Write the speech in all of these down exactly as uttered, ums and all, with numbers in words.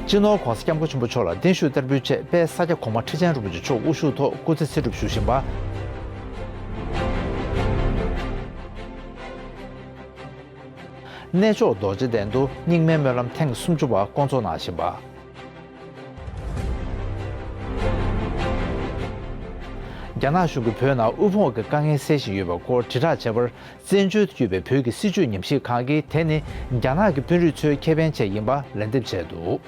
སྤྱི་ནོར་༸གོང་ས་༸སྐྱབས་མགོན་ཆེན་པོ་མཆོག་ལ་བརྟན་བཞུགས་བསྟར་འབུལ་ཆེད་དཔལ་ས་སྐྱ་གོང་མ་ཁྲི་ཆེན་རིན་པོ་ཆེ་མཆོག་དབུ་བཞུགས་ཐོག་སྐུ་ཚེ་ཚེ་སྒྲུབ་ཞུ་བཞིན་པ། གནས་མཆོག་རྡོ་རྗེ་གདན་དུ་རྙིང་མའི་སྨོན་ལམ་ཐེངས་སུམ་ཅུ་པ་སྐོང་ཚོགས་གནང་བཞིན་པ། རྒྱ་ནག་གཞུང་གིས་བོད་ནང་དབུལ་ཕོངས་ཀྱི་དཀའ་ངལ་སེལ་བཞིན་ཡོད་པའི་སྐོར་དྲིལ་བསྒྲགས་བྱས་པར། བཙན་བྱོལ་དུ་ཡོད་པའི་བོད་ཀྱི་སྲིད་བྱུས་ཉམས་ཞིབ་ཁང་གིས་དེ་ནི་རྒྱ་ནག་གི་དཔོན་རིགས་ཚོའི་ཁེ་ཕན་ཆེད་ཡིན་པ་ལན་འདེབས་བྱས་འདུག་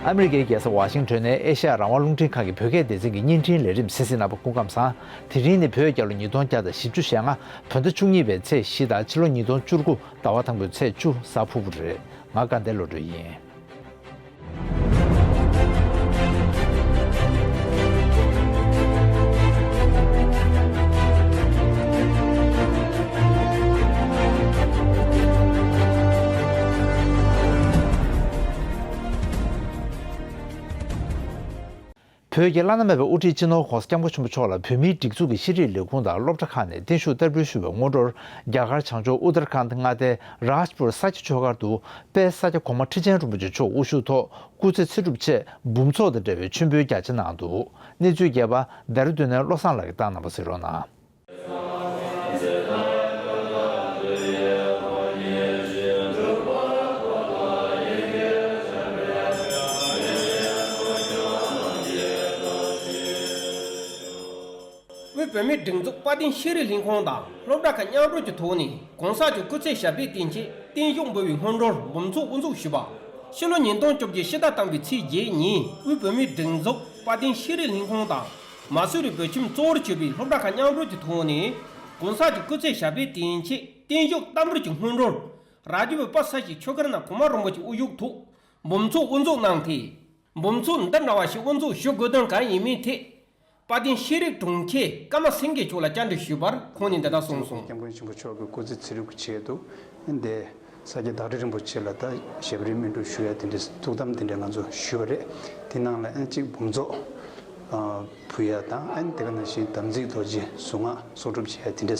ཨ་མི་རི་ཀའི་རྒྱལ་ས་ཝ་ཤིང་ཊོན་ནས་ཨེ་ཤ་ཡ་རང་དབང་རླུང་འཕྲིན་ཁང་གི་བོད་སྐད་སྡེ་ཚན་གྱི་བརྙན་འཕྲིན་ལས་རིམ་གསན་གཟིགས་གནང་བར་སྐུ་ཁམས་བཟང་། དེ་རིང་ནི་བོད་རྒྱལ་ལོ་ཉིས་སྟོང་བརྒྱ་དང་བཞི་བཅུ་ཞེ་ལྔ་བོད་ཟླ་བཅུ་གཉིས་པའི་ཚེས་བཞི་དང་ཕྱི་ལོ་ཉིས་སྟོང་བཅུ་དགུ་ཟླ་བ་དང་པོའི་ཚེས་བཅུ་གཟའ་ཕུར་བུ་རེད། ང་དགའ་ལྡན་བློ་གྲོས་ཡིན། བོད་ཀྱི་བླ་ན་མེད་པའི་དབུ་ཁྲིད་སྤྱི་ནོར་༸གོང་ས་༸སྐྱབས་མགོན་ཆེན་པོ་མཆོག་ལ་བོད་མིའི་སྒྲིག་འཛུགས་ཀྱི་ཤེས་རིག་ལས་ཁུངས་དང་སློབ་གྲྭ་ཁག་ནས་བརྟན་བཞུགས་བསྟར་འབུལ་ཞུས་པའི་སྔོན་འགྲོར། རྒྱ་གར་བྱང་ཕྱོགས་ཨུ་ཏར་ཁཱན་མངའ་སྡེའི་རཱཇ་པུར་ས་སྐྱ་ཆོས་སྒར་དུ་དཔལ་ས་སྐྱ་གོང་མ་ཁྲི་ཆེན་རིན་པོ་ཆེ་མཆོག་དབུ་བཞུགས་ཐོག་སྐུ་ཚེ་ཚེ་སྒྲུབ་ཆེད་འབུམ་ཚོགས་དང་འབྲེལ་བའི་མཆོད་འབུལ་རྒྱ་ཆེ་གནང་འདུག་གནས་ཚུལ་རྒྱས་པ་ལྡེ་ར་ལྡུན་ནས་བློ་བཟང་ལགས་ཀྱིས་བཏང་གནང་བ་གཟིགས་རོགས་གནང་། དབུས་བོད་མིའི་སྒྲིག་འཛུགས་དཔལ་ལྡན་ཤེས་རིག་ལྷན་ཁང་དང་སློབ་གྲྭ་ཁག་མཉམ་རུབ་ཀྱི་ཐོག་ནས་༸གོང་ས་མཆོག་སྐུ་ཚེ་ཞབས་པད་བརྟན་ཆེད་བརྟན་བཞུགས་འབུལ་བའི་སྔོན་འགྲོར་འབུམ་ཚོགས་དབུ་འཛུགས་ཞུས་པ། ཕྱི་ལོ་ཉིས་སྟོང་བཅོ་བརྒྱད་ཕྱི་ཟླ་དང་པོའི་ཚེས་བརྒྱད་ཉིན་དབུས་བོད་མིའི་སྒྲིག་འཛུགས་དཔལ་ལྡན་ཤེས་རིག་ལྷན་ཁང་དང་མ་སུ་རི་བོད་ཁྱིམ་གཙོ་བོར་གྱུར་པའི་སློབ་གྲྭ་ཁག་མཉམ་རུབ་ཀྱི་ཐོག་ནས་༸གོང་ས་མཆོག་སྐུ་ཚེ་ཞབས་པད་བརྟན་ཆེད་བརྟན་བཞུགས་བསྟར་འབུལ་གྱི་སྔོན་འགྲོར་རཱ་ཇི་བོད་པ་ས་ཞིག་ཆོས་སྒར་ནང་གོང་མ་རིན་པོ་ཆེ་དབུ་བཞུགས་ཐོག་འབུམ་ཚོགས་དབུ་འཛུགས་གནང་སྟེ། འབུམ་ཚོགས་འདི་འདྲ་བ་ཞིག་དབུ་འཛུགས་ཞུ་དགོས་དོན་གང་ཡིན་མིན་ཐད། དཔལ་ལྡན་ཤེས་རིག་དྲུང་ཆེ་ཀརྨ་སེང་གེ་མཆོག་ལ་བཅར་འདྲི་ཞུས་པར་ཁོང་ནས་འདི་ལྟར་གསུངས་སོང་། སྐྱབས་མགོན་ཆེན་པོ་མཆོག་གི་སྐུ་ཚེ་ཚེ་རིང་གི་ཆེད་དུ་འདི་ས་སྐྱ་བདག་ཁྲི་རིན་པོ་ཆེ་ལ་ད་ཞབས་རིམ་སྨིན་སྒྲུབ་ཞུ་ཡ་དེ་འདྲའི་ཐུགས་དམ་དེ་འདྲ་ང་ཚོ་ཞུས་པ་རེད། དེ་ནང་ལ་ཨན་གཅིག་འབུམ་ཚོགས་ཕུལ་ཡ་དང་ཨན་དེ་ག་ནང་བཞིན་དམ་ཚིག་རྡོ་རྗེ་གཟུངས་སྔགས་གསོག་སྒྲུབ་བྱེད་ཡ་དེ་འདྲའི་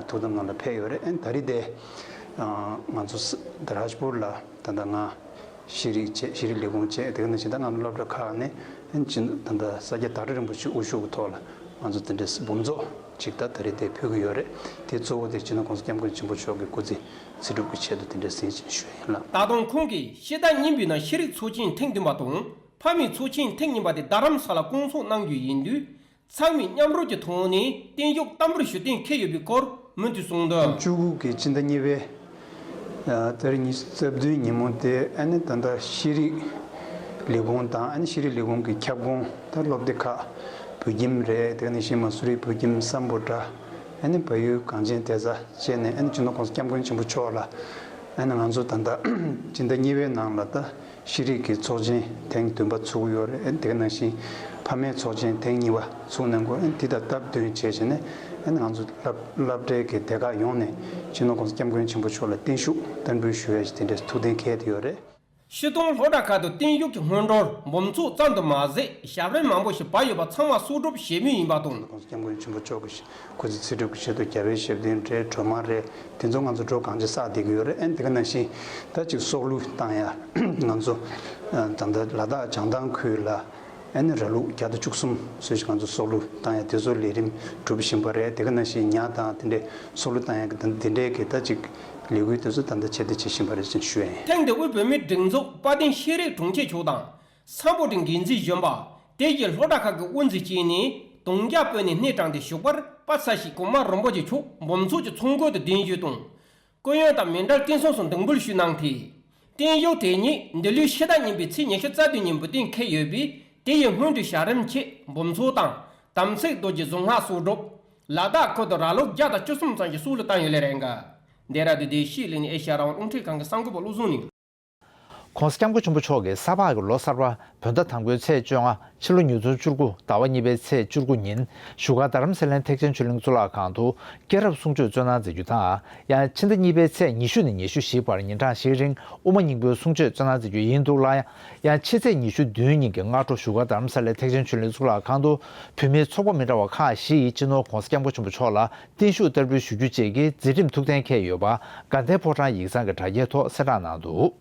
ཐུགས་དམ་ནང་ལ་ཕེབས་ཡོད་རེད། ཨན་ད་རེས་དེ་ང་ཚོ་རཱཇ་པུར་ལ་ད་ལྟ་ང་། ཤེས་རིག་བཅས་ཤེས་རིག་ལས་ཁུངས་བཅས་དེ་ག་ནང་བཞིན་ད་ང་ཚོ་སློབ་གྲྭ་ཁག་ནས་ཨན་ཅི་ད་ལྟ་ས་སྐྱ་བདག་ཁྲི་རིན་པོ་ཆེ་དབུ་བཞུགས་ཀྱི་ཐོག་ལ་ང་ཚོ་དེ་འདྲའི་འབུམ་ཚོགས་ཅིག་ད་ད་རེས་དེ་ཕུལ་གྱི་ཡོད་རེད། དེ་གཙོ་བོ་དེ་སྤྱི་ནོར་༸གོང་ས་༸སྐྱབས་མགོན་ཆེན་པོ་མཆོག་གི་སྐུ་ཚེ་ཚེ་སྒྲུབ་ཀྱི་ཆེད་དུ་དེ་འདྲའི་ཟིན་ཞེས་ཞུ་ཡ་ཡིན་ལགས། ད་དུང་ཁོང་གིས་ཤེས་ལྡན་སྙིང་པོའི་ནང་ཤེས་རིག་ཚོགས་ཆེན་ཐེངས་བདུན་པ་དང་ཕ་མའི་ཚོགས་ཆེན་ཐེངས་གཉིས་པ་དེ་རྡ་རམ་ས་ལ་སྐོང་ཚོགས་གནང་རྒྱུ་ཡིན་དུས། ཚང་མས་མཉམ་རུབ་ཀྱི་ཐོག་ནས་བརྟན་བཞུགས་བསྟར་འབུལ་ཞུ་གཏན་འཁེལ་ཡོད་པའི་སྐོར་མུ་མཐུད་གསུངས་དོན། བཅུ་དགུ་གི་སྤྱི་ཟླ་གཉིས་པའི་ཨ་ཏ་རིག་ཉི་ཤུ་རྩ་བདུན་ཉིན་མོ་དེ་ཨ་ནི་ད་ལྟ་ཤེས་རིག་ལས་ཁུངས་དང་ཨ་ནི་ཤེས་རིག་ལས་ཁུངས་ཀྱི་ཁྱབ་ཁོངས་ད་སློབ་སྡེ་ཁག་བོད་ཁྱིམ་རེད། དེ་ནས་ཤིང་མ་སུ་རི་བོད་ཁྱིམ་སམ་བྷོ་ཊ་ཨ་ནི་བལ་ཡུལ་གངས་ཅན་བདེ་རྩ་བཅས་ནས་ཨ་ནི་སྤྱི་ནོར་༸གོང་ས་༸སྐྱབས་མགོན་ཆེན་པོ་མཆོག་ལ་ཨ་ནི་ང་ཚོ་ད་ལྟ་སྤྱི་ཟླ་གཉིས་པའི་ནང་ལ་ད། ཤེས་རིག་གི་ཚོགས་ཆེན་ཐེངས་བདུན་པ་ཚུགས་ཀྱི་ཡོད་རེད། དེ་ག་ནང་བཞིན་ཕ་མའི་ཚོགས་ཆེན་ཐེངས་གཉིས་པ་ཚུགས་གནང་གི་ཡོད་རེད། དེ་དང་སྟབས་བསྟུན་བྱས་བྱས་ནས་ང་ཚོ་སློབ་སློབ་གྲྭའི་གི་སྡེ་ཁག་ཡོངས་ནས་སྤྱི་ནོར་༸གོང་ས་༸སྐྱབས་མགོན་ཆེན་པོ་མཆོག་ལ་བརྟན་བཞུགས་བསྟར་འབུལ་ཞུ་ཡས་ཀྱི་དེ་འདྲའི་ཐུགས་གཏན་འཁེལ་བསྡད་ཡོད་རེད། སྤྱིར་བཏང་སློབ་གྲྭ་ཁག་ཏུ་བརྟན་བཞུགས་ཀྱི་སྔོན་འགྲོར་འབུམ་ཚོགས་ཙམ་དུ་མ་ཟད་ཞབས་རིམ་མང་པོ་ཞིག་བབས་ཡོད་པ་ཚང་མ་གསོག་སྒྲུབ་བྱེད་མུས་ཡིན་པ་དང་། སྐྱབས་མགོན་ཆེན་པོ་མཆོག་གི་སྐུ་ཚེ་ཚེ་སྒྲུབ་ཀྱི་ཆེད་དུ་རྒྱལ་བའི་ཞབས་བརྟན་རེད། སྒྲོལ་མ་རེད། དེ་ཚོ་ང་ཚོ་འགྲོ་གང་ཅི་བསགས་བསྡད་ཀྱི་ཡོད་རེད། ཨན་དེ་ག་ནང་བཞིན་ད་ཅིག་སྲོག་བླུ་བཏང་ཡ་ང་ཚོ་ད་ལྟ་ལ་དྭགས་བྱང་ཐང་ཁུལ་ལ་ཨན་ར་ལུག་བརྒྱ་དང་བཅུ་གསུམ་ཙམ་ཞིག་ང་ཚོ་སྲོག་བླུ་བཏང་ཡ་དེ་ཚོ་ལས་རིམ་སྒྲུབ་བཞིན་པ་རེད། དེ་ག་ནང་བཞིན་ཉ་དང་དེ་འདྲའི་སྲོག་བླུ་བཏང་ཡ་གི་ད་དེ་འདྲའི་གི་ད་ཅིག་ལས་འགུལ་དེ་ཚོ་ད་ལྟ་ཆེད་དུ་བྱེད་བཞིན་པ་རེད་ཅེས་ཞུ་ཡ་ཡིན། ཐེངས་འདིའི་དབུས་བོད་མིའི་སྒྲིག་འཛུགས་དཔལ་ལྡན་ཤེས་རིག་དྲུང་ཆེ་མཆོག་དང་། སམ་བྷོ་ཊའི་འགན་འཛིན་གཞོན་པ། དེ་བཞིན་སློབ་གྲྭ་ཁག་གི་དབུ་འཛིན་བཅས་ནས་དུང་རྒྱ་སྤོས་ནས་སྣེ་དྲངས་ཏེ་བཞུགས་པར་དཔལ་ས་སྐྱ་གོང་མ་རིན་པོ་ཆེ་མཆོག་འབུམ་ཚོགས་ཀྱི་ཚོགས་མགོན་དུ་གདན་ཞུས་དང་། སྐུ་ཡོན་དང་མཎྜལ་རྟེན་གསུམ་སོགས་འདེགས་འབུལ་ཞུས་གནང་སྟེ། བརྟན་བཞུགས་དེ་ཉིད་འདི་ལོའི་ཕྱི་ཟླ་གཉིས་པའི་ཚེས་ཉི་ཤུ་རྩ་བདུན་ཉིན་འབུལ་གཏན་འཁེལ་ཡོད་པས་དེ་ཡི་སྔོན་དུ་ཞབས་རིམ་ཆེད་འབུམ་ཚོགས་དང་དམ་ཚིག་རྡོ་རྗེ་གཟུངས་སྔགས་གསོག་སྒྲུབ། ལ་དྭགས་ཁུལ་དུ་ར་ལུག་བརྒྱ་དང་བཅུ་གསུམ་ཙམ་ཞིག་སྲོག་བླུ་བཏང་ཡོད་ལེ་རེད་འགའ། འདི་ར་དུ་བདེ་སྐྱིད་གླིང་ནས་ཨེ་ཤ་ཡ་རང་དབང་རླུང་འཕྲིན་ཁང་གི་གསར་འགོད་པ་བློ་བཟང་ནས། ༸གོང་ས་༸སྐྱབས་མགོན་ཆེན་པོ་མཆོག་གིས་ས་ཕག་གི་ལོ་གསར་པ་བོད་ཟླ་དང་པོའི་ཚེས་བཅོ་ལྔ། ཕྱི་ལོ་ཉིས་སྟོང་བཅུ་དགུ་ཟླ་བ་གཉིས་པའི་ཚེས་བཅུ་དགུ་ཉིན་བཞུགས་སྒར་རྡ་རམ་ས་ལའི་ཐེག་ཆེན་ཆོས་གླིང་གཙུག་ལག་ཁང་དུ་སྐྱེས་རབས་གསུང་ཆོས་སྩོལ་གནང་མཛད་རྒྱུ་དང་། ཡང་ཕྱི་ཟླ་གཉིས་པའི་ཚེས་ཉི་ཤུ་ནས་ཉི་ཤུ་བཞི་བར་ཉིན་གྲངས་བཞིའི་རིང་དབུ་མ་སྙིང་པོའི་གསུང་ཆོས་སྩོལ་གནང་མཛད་རྒྱུ་ཡིན་འདུག་ལ། ཡང་ཕྱི་ཚེས་ཉི་ཤུ་བདུན་ཉིན་གྱི་སྔ་དྲོ་བཞུགས་སྒར་རྡ་རམ་ས་ལའི་ཐེག་ཆེན་ཆོས་གླིང་གཙུག་ལག་ཁང་དུ་བོད་མིའི་ཚོགས་པ་མི་འདྲ་བ་ཁག་བཞི་ཡིས་སྤྱི་ནོར་༸གོང་ས་༸སྐྱབས་མགོན་ཆེན་པོ་མཆོག་ལ་བརྟན་བཞུགས་བསྟར་འབུལ་ཞུ་རྒྱུ་བཅས་ཀྱི་མཛད་རིམ་ཐུགས་གཏན་འཁེལ་ཡོད་པ་དགའ་ལྡན་ཕོ་བྲང་ཡིག་ཚང་གི་དྲ་རྒྱའི་ཐོག་གསལ་བསྒྲགས་གནང་འདུག་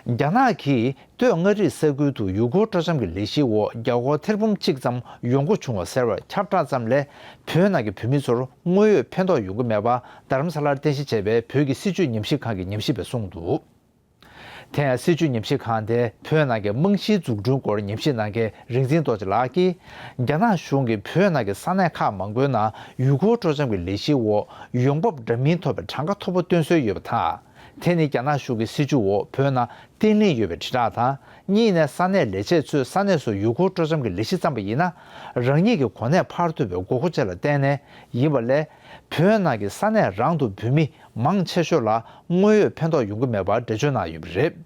རྒྱ་ནག་གིས་སྟོད་མངའ་རིས་ས་ཁུལ་དུ་ཡུལ་སྐོར་སྤྲོ་འཆམ་གྱི་ལས་གཞིའི་འོག་རྒྱ་སྒོར་ཐེར་འབུམ་གཅིག་ཙམ་ཡོང་སྒོ་བྱུང་བ་ཟེར་བར་ཁྱབ་བསྒྲགས་ཙམ་ལས་བོད་ནང་གི་བོད་མི་ཚོར་དངོས་ཡོད་ཕན་ཐོགས་ཡོང་གི་མེད་པ་རྡ་རམ་ས་ལར་རྟེན་གཞི་བྱས་པའི་བོད་ཀྱི་སྲིད་བྱུས་ཉམས་ཞིབ་ཁང་གི་ཉམས་ཞིབ་པས་གསུངས་འདུག་དེ་ཡང་སྲིད་བྱུས་ཉམས་ཞིབ་ཁང་དེ་བོད་ནང་གི་རྨང་གཞིའི་འཛུགས་སྐྲུན་སྐོར་ཉམས་ཞིབ་གནང་མཁན་རིག་འཛིན་རྡོ་རྗེ་ལགས་ཀྱིས། རྒྱ་ནག་གཞུང་གིས་བོད་ནང་གི་ས་གནས་ཁག་མང་པོའི་ནང་ཡུལ་སྐོར་སྤྲོ་འཆམ་གྱི་ལས་གཞིའི་འོག་ཡོང་འབབ་འདྲ་མིན་ཐོབ་པའི་གྲངས་ཀ་མཐོ་པོ་བཏོན་སྲོལ་ཡོད་པ་དང་། དེ་ནི་རྒྱ་ནག་གཞུང་གི་སྲིད་བྱུས་འོག་བོད་ནང་བརྟན་ལྷིང་ཡོད་པའི་དྲིལ་བསྒྲགས་དང་། གཉིས་ནས་ས་གནས་ལས་བྱེད་ཚོས་ས་གནས་སུ་ཡུལ་སྐོར་སྤྲོ་འཆམ་གྱི་ལས་གཞི་བརྩམས་པ་ཡིན་ན། རང་ཉིད་ཀྱི་གོ་གནས་འཕར་ཐུབ་པའི་དགོས་མཁོ་བཅས་ལ་བརྟེན་ནས་ཡིན་པ་ལས། བོད་ནང་གི་ས་གནས་རང་དུ་བོད་མི་མང་ཆེ་ཤོས་ལ་དངོས་ཡོད་ཕན་ཐོགས་ཡོང་གི་མེད་པར་འགྲེལ་བརྗོད་གནང་ཡོད་པ་རེད།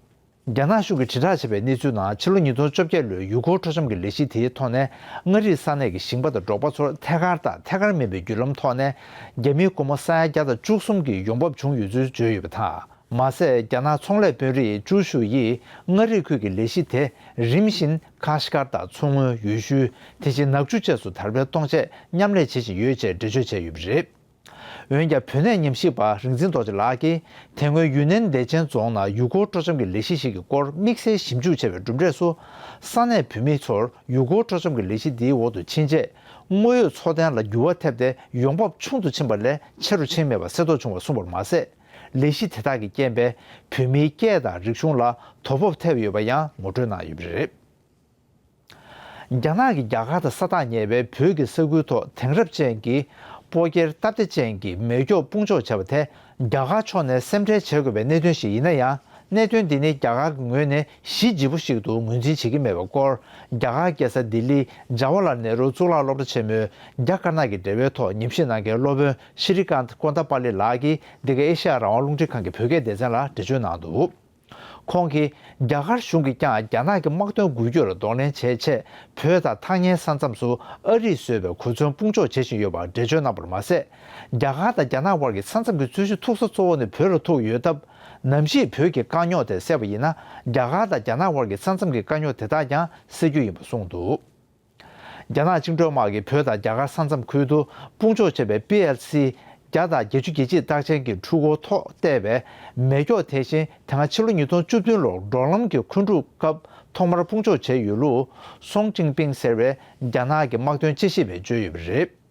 རྒྱ་ནག་གཞུང་གིས་དྲིལ་བསྒྲགས་བྱས་པའི་གནས་ཚུལ་ནང་ཕྱི་ལོ་ཉིས་སྟོང་བཅོ་བརྒྱད་ལོའི་ཡུལ་སྐོར་སྤྲོ་འཆམ་གྱི་ལས་གཞི་དེའི་ཐོག་ནས་མངའ་རིས་ས་གནས་ཀྱི་ཞིང་པ་དང་འབྲོག་པ་ཚོར་ཐད་ཀར་དང་ཐད་ཀར་མིན་པའི་བརྒྱུད་ལམ་ཐོག་ནས་རྒྱ་མིའི་སྒོར་མོ་ས་ཡ་བརྒྱ་དང་བཅུ་གསུམ་གྱི་ཡོང་འབབ་བྱུང་ཡོད་ཚུལ་བརྗོད་ཡོད་པ་དང་། མ་ཟད། རྒྱ་ནག་ཚོང་ལས་དཔོན་རིགས་ཅུ་ཞུ་ཡིས་མངའ་རིས་ཁུལ་གྱི་ལས་གཞི་དེ་རིམ་བཞིན་ཁ་ཤ་ཀར་དང་མཚོ་སྔོན། ཡུལ་ཤུལ། དེ་བཞིན་ནག་ཆུ་བཅས་སུ་དར་སྤེལ་གཏོང་ཆེད་མཉམ་ལས་བྱེད་བཞིན་ཡོད་ཅེས་འགྲེལ་བརྗོད་བྱས་ཡོད་པ་རེད། འོན་ཀྱང་། བོད་གནས་ཉམས་ཞིབ་པ་རིག་འཛིན་རྡོ་རྗེ་ལགས་ཀྱིས། དེ་སྔོན་ཡུན་ནན་བདེ་ཆེན་རྫོང་ནང་ཡུལ་སྐོར་སྤྲོ་འཆམ་གྱི་ལས་གཞི་ཞིག་གི་སྐོར་དམིགས་བསལ་ཞིབ་འཇུག་བྱས་པའི་གྲུབ་འབྲས་སུ། ས་གནས་བོད་མི་ཚོར་ཡུལ་སྐོར་སྤྲོ་འཆམ་གྱི་ལས་གཞི་འདིའི་འོག་ཏུ་ཕྱིན་རྗེས། དངོས་ཡོད་འཚོ་རྟེན་ལ་འགྱུར་བ་ཐེབས་ཏེ་ཡོང་འབབ་ཆུང་དུ་ཕྱིན་པ་ལས་ཆེ་རུ་ཕྱིན་མེད་པ་གསལ་རྟོགས་བྱུང་བ་གསུངས་པར་མ་ཟད། ལས་གཞི་དེ་དག་གི་རྐྱེན་པས་བོད་མིའི་སྐད་དང་རིག་གཞུང་ལ་དོ་ཕོག་ཐེབས་ཡོད་པ་ཡང་ངོ་སྤྲོད་གནང་ཡོད་པ་རེད། རྒྱ་ནག་གིས་རྒྱ་གར་དང་ས་ཐག་ཉེ་བའི་བོད་ཀྱི་ས་ཁུལ་ཐོག་དེང་རབས་ཅན་གྱི་སྤོ་སྒྱེར་སྟབས་བདེ་ཅན་གྱི་མེ་སྒྱོགས་སྤུངས་འཇོག་བྱས་པ་དེ་རྒྱ་གར་ཕྱོགས་ནས་སེམས་ཁྲལ་བྱེད་དགོས་པའི་གནད་དོན་ཞིག་ཡིན་ན་ཡང་། གནད་དོན་འདི་ནི་རྒྱ་གར་གྱི་ངོས་ནས་གཞི་ལྗིད་པོ་ཞིག་ཏུ་ངོས་འཛིན་བྱེད་ཀྱི་མེད་པའི་སྐོར། རྒྱ་གར་རྒྱལ་ས་ལྡི་ལིའི་ཇ་ཝ་ལལ་ནེ་རུ་གཙུག་ལག་སློབ་གྲྭ་ཆེན་མོའི་རྒྱ་དཀར་ནག་གི་འབྲེལ་བའི་ཐོག་ཉམས་ཞིབ་གནང་མཁན་སློབ་དཔོན་ཤྲི་ཀཱནྟ་ཀོན་ཏ་པ་ལི་ལགས་ཀྱིས་འདི་ག་ཨེ་ཤ་ཡ་རང་དབང་རླུང་འཕྲིན་ཁང་གི་བོད་སྐད་སྡེ་ཚན་ལ་འགྲེལ་བརྗོད་གནང་འདུག་ཁོང་གིས། རྒྱ་གར་གཞུང་གིས་ཀྱང་རྒྱ་ནག་གི་དམག་དོན་འགུལ་སྐྱོད་ལ་གདོང་ལེན་བྱེད་ཆེད་བོད་དང་ཐག་ཉེའི་ས་མཚམས་སུ་ཨ་རིས་བཟོས་པའི་གོ་མཚོན་སྤུངས་འཇོག་བྱེད་བཞིན་ཡོད་པར་འགྲེལ་བརྗོད་གནང་བར་མ་ཟད། རྒྱ་གར་དང་རྒྱ་ནག་དབར་གྱི་ས་མཚམས་ཀྱི་རྩོད་གཞི་ཐུག་ས་གཙོ་བོ་ནི་བོད་ལ་ཐུག་ཡོད་སྟབས། ནམ་ཞིག་བོད་ཀྱི་དཀའ་རྙོག་དེ་སེལ་བ་ཡིན་ན། རྒྱ་གར་དང་རྒྱ་ནག་དབར་གྱི་ས་མཚམས་ཀྱི་དཀའ་རྙོག་དེ་དག་ཀྱང་སེལ་རྒྱུ་ཡིན་པ་གསུངས་འདུག་རྒྱ་ནག་བཅིངས་འགྲོལ་དམག་གིས་བོད་དང་རྒྱ་གར་ས་མཚམས་ཁུལ་དུ་སྤུངས་འཇོག་བྱས་པའི་པི་ཨེལ་སི་བརྒྱ་དང་བརྒྱད་ཅུ་གྱ་གཅིག་རྟགས་ཅན་གྱི་འཕྲུལ་འཁོར་ཐོག་བལྟས་པའི་མེ་སྒྱོགས་དེ་བཞིན་དེ་སྔ་ཕྱི་ལོ་ཉིས་སྟོང་བཅུ་བདུན་ལོར་འབྲོག་ལམ་གྱི་འཁོན་འཁྲུག་སྐབས་ཐོག་མར་སྤུངས་འཇོག་བྱས་ཡོད་ལུགས། སོང་ཅིང་ཕིང་ཟེར་བའི་རྒྱ་ནག་གི་དམག་དོན་དཔྱད་ཞིབ་པས་བརྗོད་ཡོད་པ་རེད།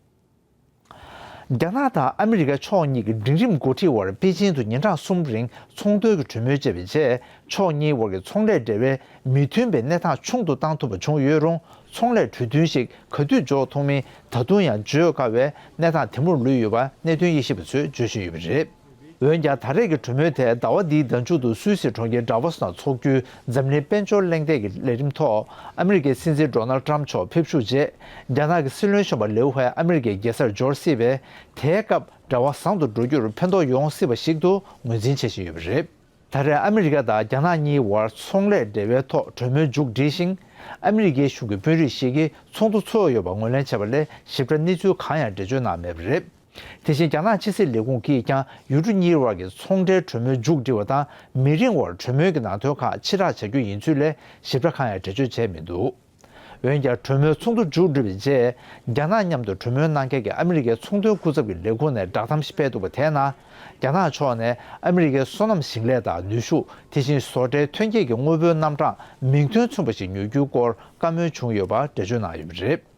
རྒྱ་ནག་དང་ཨ་མི་རི་ཀ་ཕྱོགས་གཉིས་ཀྱི་འབྲིང་རིམ་འགོ་ཁྲིད་དབར་པེ་ཅིང་དུ་ཉིན་གྲངས་གསུམ་རིང་ཚོང་དོན་གྱི་གྲོས་མོལ་བྱས་པའི་རྗེས། ཕྱོགས་གཉིས་དབར་གྱི་ཚོང་ལས་འབྲེལ་བའི་མི་མཐུན་པའི་གནས་སྟངས་ཆུང་དུ་བཏང་ཐུབ་པ་བྱུང་ཡོད་རུང་། ཚོང་ལས་གྲོས་མཐུན་ཞིག་ག་དུས་འཇོག་ཐུབ་མིན་ད་དུང་ཡང་བརྗོད་དཀའ་བའི་གནས་སྟངས་དེ་མུར་ལུས་ཡོད་པ་གནད་དོན་དབྱེ་ཞིབ་པ་ཚོས་བརྗོད་བཞིན་ཡོད་པ་རེད། འོན་ཀྱང་། ད་རེས་ཀྱི་གྲོས་མོལ་དེ་ཟླ་བ་འདིའི་ཟླ་མཇུག་ཏུ་སུད་སི་གྲོང་ཁྱེར་ཌ་ཝོ་སི་ནང་འཚོགས་རྒྱུའི་འཛམ་གླིང་དཔལ་འབྱོར་གླེང་སྟེགས་ཀྱི་ལས་རིམ་ཐོག་ཨ་མི་རི་ཀའི་སྲིད་འཛིན་ཌོ་ནལ་ཌི་ཊརམ་མཆོག་ཕེབས་ཞུགས་རྗེས། རྒྱ་ནག་གི་སྲིད་བློན་གཞོན་པ་ལིའུ་ཧེ་ཨ་མི་རི་ཀའི་རྒྱལ་སར་འབྱོར་སྲིད་པས། དེའི་སྐབས་འབྲེལ་བ་བཟང་དུ་འགྲོ་རྒྱུར་ཕན་ཐོགས་ཡོང་སྲིད་པ་ཞིག་ཏུ་ངོས་འཛིན་བྱེད་བཞིན་ཡོད་པ་རེད། ད་རེས་ཨ་མི་རི་ཀ་དང་རྒྱ་ནག་གཉིས་དབར་ཚོང་ལས་འབྲེལ་བའི་ཐོག་གྲོས་མོལ་མཇུག་བསྒྲིལ་ཞིང་། ཨ་མི་རི་ཀའི་གཞུང་གི་དཔོན་རིགས་ཤིག་གིས་ཚོགས་འདུ་ཚོགས་ཡོད་པ་ངོས་ལེན་བྱས་པ་ལས་ཞིབ་ཕྲ་གནས་ཚུལ་གང་ཡང་འགྲེལ་བརྗོད་གནང་མེད་པ་རེད། དེ་བཞིན་རྒྱ་ནག་ཕྱི་སྲིད་ལས་ཁུངས་ཀྱིས་ཀྱང་ཡུལ་གྲུ་གཉིས་དབར་གྱི་ཚོང་འབྲེལ་གྲོས་མོལ་མཇུག་བསྒྲིལ་བ་དང་མི་རིང་བར་གྲོས་མོལ་གྱི་ནང་དོན་ཁག་ཕྱིར་བསྒྲགས་བྱ་རྒྱུ་ཡིན་ཚུལ་ལས་ཞིབ་ཕྲ་གང་ཡང་འགྲེལ་བརྗོད་བྱས་མི་འདུག་འོན་ཀྱང་། གྲོས་མོལ་ཚོགས་འདུ་མཇུག་བསྒྲིལ་བའི་རྗེས། རྒྱ་ནག་མཉམ་དུ་གྲོས་མོལ་གནང་མཁན་གྱི་ཨ་མི་རི་ཀའི་ཚོང་དོན་སྐུ་ཚབ་ཀྱི་ལས་ཁུངས་ནས་བསྒྲགས་གཏམ་ཞིག་སྤེལ་འདུག་པ་དེའི་ནང་། རྒྱ་ནག་ཕྱོགས་ནས་ཨ་མི་རི་ཀའི་སོ་ནམ་ཞིང་ལས་དང་ནུས་ཤུགས། དེ་བཞིན་བཟོ་གྲྭའི་ཐོན་སྐྱེད་ཀྱི་དངོས་པོའི་རྣམ་གྲངས་མིང་དོན་མཚུངས་པ་ཞིག་ཉོ་རྒྱུའི་སྐོར་བཀའ་མོལ་བྱུང་ཡོད་པ་འགྲེལ་བརྗོད་གནང་ཡོད་པ་རེད།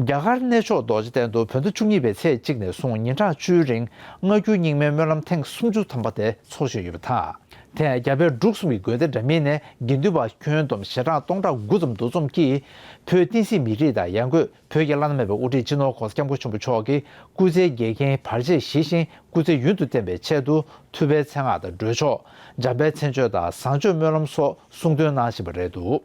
རྒྱ་གར་གནས་མཆོག་རྡོ་རྗེ་གདན་དུ་བོད་ཟླ་བཅུ་གཉིས་པའི་ཚེས་གཅིག་ནས་བཟུང་ཉིན་གྲངས་བཅུའི་རིང་སྔ་འགྱུར་རྙིང་མའི་སྨོན་ལམ་ཐེངས་སུམ་ཅུ་ཐམ་པ་དེ་འཚོགས་བཞིན་ཡོད་པ་དང་། དེ་ཡང་རྒྱ་བལ་འབྲུག་གསུམ་གྱི་དགོན་སྡེ་འདྲ་མིན་ནས་དགེ་འདུན་པ་ཁྱོན་བསྡོམས་ཞལ་གྲངས་སྟོང་ཕྲག་དགུ་ཙམ་འདུ་འཛོམས་ཀྱིས་བོད་བསྟན་སྲིད་མི་རིགས་དང་ཡང་སྒོས་བོད་ཀྱི་བླ་ན་མེད་པའི་དབུ་ཁྲིད་སྤྱི་ནོར་༸གོང་ས་༸སྐྱབས་མགོན་ཆེན་པོ་མཆོག་གི་སྐུ་ཚེའི་འགལ་རྐྱེན་བར་ཆད་ཞི་ཞིང་སྐུ་ཚེ་ཡུན་དུ་བརྟན་པའི་ཆེད་དུ་ཐུབ་པའི་མཚན་སྔགས་དང་སྒྲོལ་ཆོག་འཇམ་དཔལ་མཚན་བརྗོད་དང་བཟང་སྤྱོད་སྨོན་ལམ་སོགས་གསུང་འདོན་གནང་བཞིན་པ་རེད་འདུག་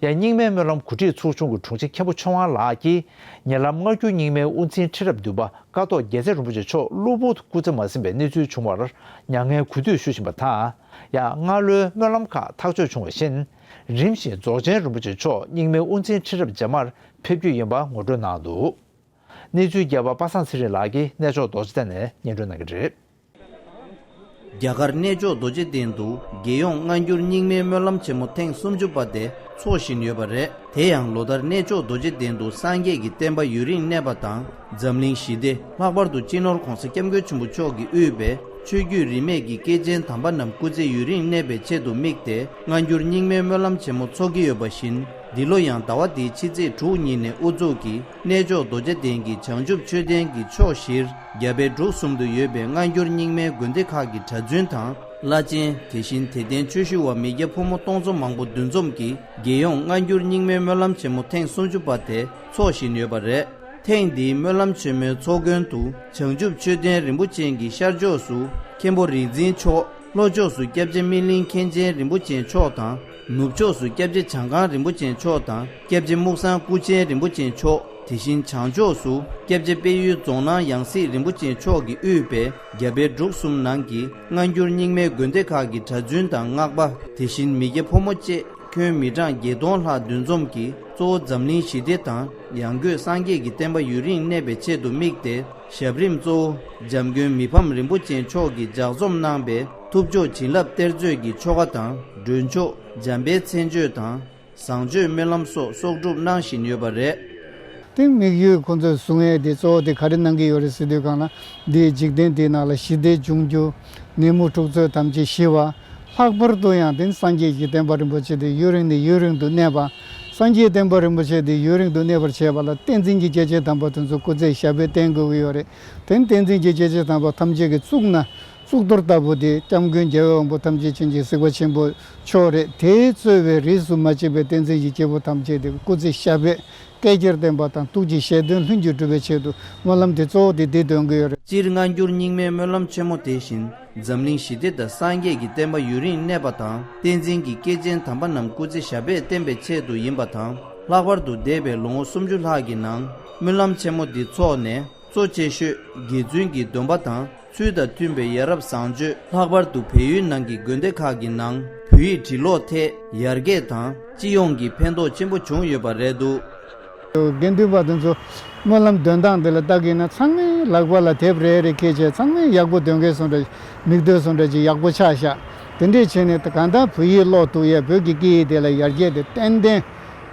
ཡང་རྙིང་མའི་སྨོན་ལམ་གོ་སྒྲིག་ཚོགས་ཆུང་གི་དྲུང་ཆེ་མཁན་པོ་ཆོས་དབང་ལགས་ཀྱིས། ཉེ་ལམ་སྔ་འགྱུར་རྙིང་མའི་དབུ་འཛིན་ཁྲི་རབས་བདུན་པ་ཀཿཐོག་རྒྱལ་མཚན་རིན་པོ་ཆེ་མཆོག་གློ་བུར་དུ་སྐུ་ཚེ་མ་ཟིན་པའི་གནས་ཚུལ་བྱུང་བར་མྱ་ངན་གུས་འདུད་ཞུ་བཞིན་པ་དང་། ཡང་སྔ་ལོའི་སྨོན་ལམ་ཁག་ཐག་གཅོད་བྱུང་བ་བཞིན། རིམ་བཞིན་རྫོགས་ཆེན་རིན་པོ་ཆེ་མཆོག་རྙིང་མའི་དབུ་འཛིན་ཁྲི་རབས་རྗེས་མར་ཕེབས་རྒྱུ་ཡིན་པ་ངོ་སྤྲོད་གནང་འདུག། གནས་ཚུལ་རྒྱས་པ་པ་སངས་ཚེ་རིང་ལགས་ཀྱིས་གནས་མཆོག་རྡོ་རྗེ་གདན་ནས་སྙན་སྒྲོན་གནང་གི་རེད། རྒྱ་གར་གནས་མཆོག་རྡོ་རྗེ་གདན་དུ་རྒྱལ་ཡོངས་སྔ་འགྱུར་རྙིང་མའི་སྨོན་ལམ་ཆེན་མོ་ཐེངས་སུམ་ཅུ་པ་དེ་འཚོགས་བཞིན་ཡོད་པ་རེད། དེ་ཡང་ལོ་ལྟར་གནས་མཆོག་རྡོ་རྗེ་གདན་དུ་སངས་རྒྱས་ཀྱི་བསྟན་པ་ཡུན་རིང་གནས་པ་དང་། འཛམ་གླིང་ཞི་བདེ། ལྷག་པར་དུ་སྤྱི་ནོར་༧གོང་ས་༧སྐྱབས་མགོན་ཆེན་པོ་མཆོག་གིས་དབུས་པའི་ཆོས་བརྒྱུད་རིས་མེད་ཀྱི་སྐྱེས་ཆེན་དམ་པ་རྣམས་སྐུ་ཚེ་ཡུན་རིང་གནས་པའི་ཆེད་དུ་དམིགས་ཏེ། སྔ་འགྱུར་རྙིང་མའི་སྨོན་ལམ་ཆེན་མོ་འཚོགས་ཀྱི་ཡོད་པ་བཞིན། འདི་ལོ་ཡང་ཟླ་བ་འདིའི་ཕྱི་ཚེས་དྲུག་ཉིན་ནས་དབུ་འཛུགས་ཀྱིས་གནས་མཆོག་རྡོ་རྗེ་གདན་གྱི་བྱང་ཆུབ་མཆོད་རྟེན་གྱི་ཕྱོགས་བཞིར་རྒྱ་བལ་འབྲུག་གསུམ་དུ་ཡོད་པའི་སྔ་འགྱུར་རྙིང་མའི་དགོན་སྡེ་ཁག་གི་གྲྭ་བཙུན་དང་། བླ་ཆེན། དེ་བཞིན་དད་ལྡན་ཆོས་ཞུ་བ་མི་སྐྱ་ཕོ་མོ་སྟོང་ཚོ་མང་པོ་འདུ་འཛོམས་ཀྱིས་རྒྱལ་ཡོངས་སྔ་འགྱུར་རྙིང་མའི་སྨོན་ལམ་ཆེན་མོ་ཐེངས་སུམ་ཅུ་པ་དེ་འཚོགས་བཞིན་ཡོད་པ་རེད། ཐེངས་འདིའི་སྨོན་ལམ་ཆེན་མོའི་ཚོགས་མགོན་དུ་བྱང་ཆུབ་མཆོད་རྟེན་རིན་པོ་ཆེ་གི་ཤར་ཕྱོགས་སུ་མཁན་པོ་རིག་འཛིན་མཆོག། ལྷོ་ཕྱོགས་སུ་སྐྱབས་རྗེ་སྨིན་གླིང་མཁན་ཆེན་རིན་པོ་ཆེ་མཆོག་དང་། ནུབ་ཕྱོགས་སུ་སྐྱབས་རྗེ་བྱང་ཁང་རིན་པོ་ཆེ་མཆོག་དང་། སྐྱབས་རྗེ་རྨུགས་སངས་སྐུ་ཆེན་རིན་པོ་ཆེ་མཆོག། དེ་བཞིན་བྱང་ཕྱོགས་སུ་སྐྱབས་རྗེ་དཔལ་ཡུལ་རྫོང་ནང་ཡང་སྲིད་རིན་པོ་ཆེ་མཆོག་གིས་དབུས་པའི་རྒྱ་བལ་འབྲུག་གསུམ་ནང་གི་སྔ་འགྱུར་རྙིང་མའི་དགོན་སྡེ་ཁག་གི་གྲྭ་བཙུན་དང་སྔགས་པ། དེ་བཞིན་མི་སྐྱ་ཕོ་མོ་བཅས་ཁྱོན་མི་གྲངས་བརྒྱད་སྟོང་ལྷག་འདུ་འཛོམས་ཀྱིས། གཙོ་བོ་འཛམ་གླིང་ཞི་བདེ་དང་ཡང་སྒོས་སངས་རྒྱས་ཀྱི་བསྟན་པ་ཡུན་རིང་གནས་པའི་ཆེད་དུ་དམིགས་ཏེ། ཞབས་རིམ་གཙོ་བོ་འཇམ་མགོན་མི་ཕམ་རིན་པོ་ཆེ་མཆོག་གིས་ལྗགས་རྩོམ་གནང་པའི་ཐུབ་མཆོག་བྱིན་རླབས་གཏེར་མཛོད་ཀྱི་ཆོ་ག་དང་། སྒྲོལ་ཆོག་འཇམ་དཔལ་མཚན་བརྗོད་དང་། བཟང་སྤྱོད་སྨོན་ལམ་སོགས་གསོག་སྒྲུབ་གནང་བཞིན་ཡོད་པ་རེད། དེ་དམིགས་ཡུལ་ཁོང་ཚོས་བཟུང་ཡས་དེ་གཙོ་བོ་དེ་ག་རེ་གནང་གི་ཡོད་རེད་ཟེར་དུས་སྒང་ལ། འདིའི་འཇིག་རྟེན་འདིའི་ནང་ལ་ཞི་བདེ་འབྱུང་རྒྱུ། ནད་མུག་འཁྲུག་རྩོད་ཐམས་ཅད་ཞི་བ། ལྷག་པར་དུ་ཡང་དེ་སངས་རྒྱས་ཀྱི་བསྟན་པ་རིན་པོ་ཆེ་དེ་ཡུན་རིང་ནས་ཡུན་རིང་དུ་གནས་པ། སངས་རྒྱས་བསྟན་པ་རིན་པོ་ཆེ་དེ་ཡུན་རིང་དུ་གནས་པར་བྱེད་པ་ལ་བསྟན་འཛིན་གྱི་སྐྱེས་ཆེན་དམ་པ་དེ་ཚོ་སྐུ་ཚེ་ཞབས་པད་བརྟན་དགོས་ཀྱི་ཡོད་རེད། དེ་ནི་བསྟན་འཛིན་གྱི་སྐྱེས་ཆེན་དམ་པ་ཐམས་ཅད་ཀྱི་གཙུག་ན་གཙུག་ཏོར་ལྟ་བུ་དེ་སྐྱབས་མགོན་རྒྱལ་བའི་དབང་པོ་ཐམས་ཅད་མཁྱེན་ཅིང་གཟིགས་པ་ཆེན་པོ་མཆོག་རེད། དེས་གཙོས་པའི་རིས་སུ་མ་ཆད་པའི་བསྟན་འཛིན་གྱི་སྐྱེས་བུ་ཐམས་ཅད་དེ་སྐུ་ཚེ་ཞབས་པད་བསྐལ་བརྒྱར་བརྟན་པ་དང་ཐུགས་ཀྱི་བཞེད་དོན་ལྷུན་གྱིས་གྲུབ་པའི་ཆེད་དུ་སྨོན་ལམ་དེ་གཙོ་བོ་དེ་འདི་འདོན་གྱི་ཡོད་རེད། སྤྱིར་སྔ་འགྱུར་རྙིང་མའི་སྨོན་ལམ་ཆེན་མོ་དེ་བཞིན་འཛམ་གླིང་ཞི་བདེ་དང་སངས་རྒྱས་ཀྱི་བསྟན་པ་ཡུན་རིང་གནས་པ་དང་། བསྟན་འཛིན་གྱི་སྐྱེས་ཆེན་དམ་པ་རྣམས་སྐུ་ཚེ་ཞབས་པད་བརྟན་པའི་ཆེད་དུ་ཡིན་པ་དང་། ལྷག་པར་དུ་འདས་པའི་ལོ་ངོ་སུམ་ཅུ་ལྷག་གི་ནང་སྨོན་ལམ་ཆེན་མོ་འདི་འཚོགས་ནས། གཙོ་ཆེ་ཤོས་དགེ་བཙུན་གྱི་སྡོམ་པ་དང་། ཚུལ་དང་མཐུན་པའི་ཡ་རབས་བཟང་སྤྱོད། ལྷག་པར་དུ་བལ་ཡུལ་ནང་གི་དགོན་སྡེ་ཁག་གི་ནང་བོད་ཡིག་འབྲི་ཀློག་ཐད་ཡར་རྒྱས་དང་། སྤྱི་ཡོངས་ཀྱི་ཕན་ཐོགས་ཆེན་པོ་བྱུང་ཡོད་པ་རེད་འདུག། དགེ་འདུན་པ་དེ་ཚོ་སྨོན་ལམ་འདོན་སྟངས་དེ་ལ་ལྟ་གི་ན་ཚང་མའི་ལག་པ་ལ་དེབ་རེ་རེ་འཁྱེར་བྱས། ཚང་མས་ཡག་པོ་འདོན་མཁན་སོང་འདྲ། མིག་ལྟོས་སོང་འདྲ་ཅིག་ཡག་པོ་ཆགས་ཤག། དེ་འདྲས་བྱས་ནས་གང་ལྟར་བོད་ཡིག་ཀློག་ཐུབ་ཡས། བོད་ཀྱི་སྐད་ཡིག་དེ་ལ་ཡར་རྒྱས་དེ་ཏན་ཏན་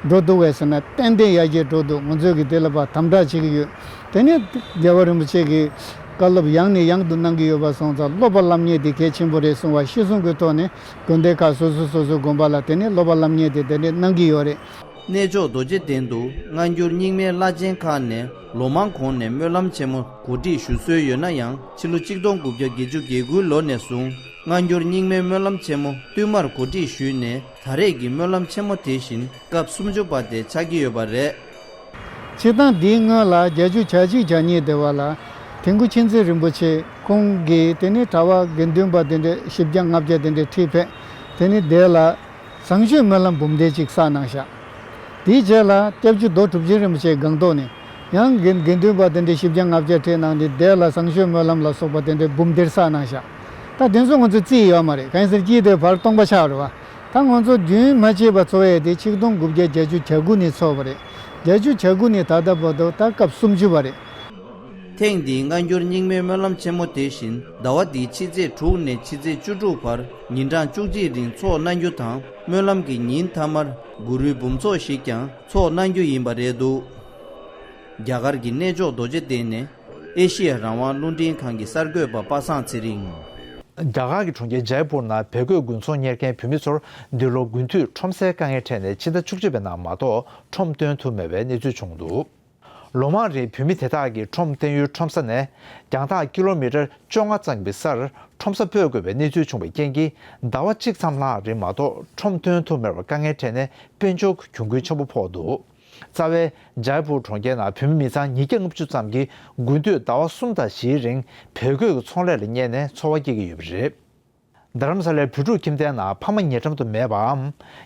འགྲོ་འདུག་བས་ཟེར་ན། ཏན་ཏན་ཡར་རྒྱས་འགྲོ་འདུག། ང་ཚོས་ཀྱི་དེ་ལ་ཕར་དམ་དྲག་བྱེད་ཀྱི་ཡོད། དེ་ནས་རྒྱལ་བ་རིན་པོ་ཆེ་གིས་བཀའ་སློབ་ཡང་ནས་ཡང་དུ་གནང་གི་ཡོད་པ་སོང་ཙང་། སློབ་པ་སློབ་གཉེར་དེ་གལ་ཆེན་པོ་རེད་གསུང་བ་གཞིར་བཟུང་གི་ཐོག་ནས། དགོན་སྡེ་ཁག་སོ་སོ་སོ་སོའི་དགོན་པ་ལ་དེ་ནས་སློབ་པ་སློབ་གཉེར་དེ་དེ་འདྲས་གནང་གི་ཡོད་རེད། གནས་མཆོག་རྡོ་རྗེ་གདན་དུ་སྔ་འགྱུར་རྙིང་མའི་བླ་ཆེན་ཁག་ནས་ལོ་མང་གོང་ནས་སྨོན་ལམ་ཆེན་མོ་གོ་སྒྲིག་ཞུ་སྲོལ་ཡོད་ན་ཡང་། ཕྱི་ལོ་གཅིག་སྟོང་དགུ་བརྒྱ་བརྒྱད་ཅུ་གྱ་དགུའི་ལོ་ནས་བཟུང་སྔ་འགྱུར་རྙིང་མའི་སྨོན་ལམ་ཆེན་མོ་བསྟུད་མར་གོ་སྒྲིག་ཞུས་ནས། ད་རེས་ཀྱི་སྨོན་ལམ་ཆེན་མོ་དེ་བཞིན་སྐབས་སུམ་ཅུ་པ་དེ་ཆགས་ཀྱི་ཡོད་པ་རེད། སྤྱིར་བཏང་འདིའི་སྔོན་ལ་བརྒྱད་ཅུ་གྱ་གཅིག་གྱ་གཉིས་དེ་བ་ལ་དིལ་མགོ་མཁྱེན་བརྩེ་རིན་པོ་ཆེ་ཁོང་གིས་དེ་ནས་གྲྭ་པ་དགེ་འདུན་པ་དེ་འདྲས་བཞི་བརྒྱ་ལྔ་བརྒྱ་དེ་འདྲས་ཁྲིད་ཕེབས། དེ་ནས་དེ་ལ་བཟང་སྤྱོད་སྨོན་ལམ་འབུམ་སྡེ་གཅིག་བསགས་གནང་ཤག། དེའི་རྗེས་ལ་སྐྱབས་རྗེ་རྡོ་གྲུབ་ཆེན་རིན་པོ་ཆེ་སྒང་ཏོག་ནས་ཡང་དགེ་དགེ་འདུན་པ་དེ་འདྲས་བཞི་བརྒྱ་ལྔ་བརྒྱ་ཁྲིད་གནང་སྟེ། དེ་ལ་བཟང་སྤྱོད་སྨོན་ལམ་ལ་སོགས་པ་དེ་འདྲས་འབུམ་སྡེར་བསགས་གནང་ཤག། ད་དེ་ཚོ་ང་ཚོས་རྩིས་ཡོད་མ་རེད། གང་ཡིན་ཟེར་ན་དེ་བར་སྟོང་པ་ཆགས་རེད་བ། ད་ང་ཚོ་རྒྱུན་མ་ཆད་པ་འཚོགས་ཡས་དེ་ཆིག་སྟོང་དགུ་བརྒྱ་བརྒྱད་ཅུ་གྱ་དགུ་ནས་ཚོགས་པ་རེད། བརྒྱད་ཅུ་གྱ་དགུ་ནས་ད་ལྟ་བར་དུ་ད་སྐབས་སུམ་ཅུ་པ་རེད། ཐེངས་འདིའི་སྔ་འགྱུར་རྙིང་མའི་སྨོན་ལམ་ཆེན་མོ་དེ་བཞིན་ཟླ་བ་འདིའི་ཕྱི་ཚེས་དྲུག་ནས་ཕྱི་ཚེས་བཅུ་དྲུག་བར་ཉིན་གྲངས་བཅུ་གཅིག་རིང་འཚོགས་གནང་རྒྱུ་དང་། སྨོན་ལམ་གྱི་ཉིན་མཐའ་མར་གུ་རུའི་འབུམ་ཚོགས་ཤིག་ཀྱང་འཚོགས་གནང་རྒྱུ་ཡིན་པ་རེད་འདུག། རྒྱ་གར་གྱི་གནས་མཆོག་རྡོ་རྗེ་གདན་ནས་ཨེ་ཤི་ཡ་རང་དབང་རླུང་འཕྲིན་ཁང་གི་གསར་འགོད་པ་པ་སངས་ཚེ་རིང་། རྒྱ་གར་གྱི་གྲོང་ཁྱེར་ཇའི་པུར་ནང་བལ་གོས་དགུན་ཚོང་གཉེར་མཁན་བོད་མི་ཚོར་འདི་ལོ་དགུན་དུས་ཁྲོམ་སའི་དཀའ་ངལ་འཕྲད་ནས་ཕྱི་ཟླ་བཅུ་གཅིག་པའི་ནང་མ་གཏོགས་ཁྲོམ་སྟོན་ཐུབ་མེད་པའི་གནས་ཚུལ་བྱུང་འདུག། ལོ་མང་རིང་བོད་མི་དེ་དག་གིས་ཁྲོམ་བསྟན་ཡུལ་ཁྲོམ་ས་ནས་རྒྱང་ཐག་ཀི་ལོ་མི་ཊར་བཅོ་ལྔ་ཙམ་གྱི་སར་ཁྲོམ་ས་སྤོས་དགོས་པའི་གནས་ཚུལ་བྱུང་བའི་རྐྱེན་གྱིས། ཟླ་བ་གཅིག་ཙམ་ལྷག་རིང་མ་གཏོགས་ཁྲོམ་སྟོན་ཐུབ་མེད་པར་དཀའ་ངལ་འཕྲད་ནས་དཔལ་འབྱོར་གྱི་གྱོང་གུན་ཆེན་པོ་ཕོག་འདུག། རྩ་བའི་ཇའི་པུར་གྲོང་ཁྱེར་ནང་བོད་མི་མི་ཚང་ཉིས་བརྒྱ་ལྔ་བཅུ་ཙམ་གྱིས་དགུན་དུས་ཟླ་བ་གསུམ་དང་བཞིའི་རིང་བལ་གོས་ཀྱི་ཚོང་ལས་ལ་གཉེར་ནས་འཚོ་བ་སྐྱེལ་གྱི་ཡོད་པ་རེད། རྡ་རམ་ས་ལའི་བོད་ཕྲུག་ཁྱིམ་སྡེའི་ནང་ཕ་མ་ཉེ་འགྲམ་དུ་མེད་པའམ།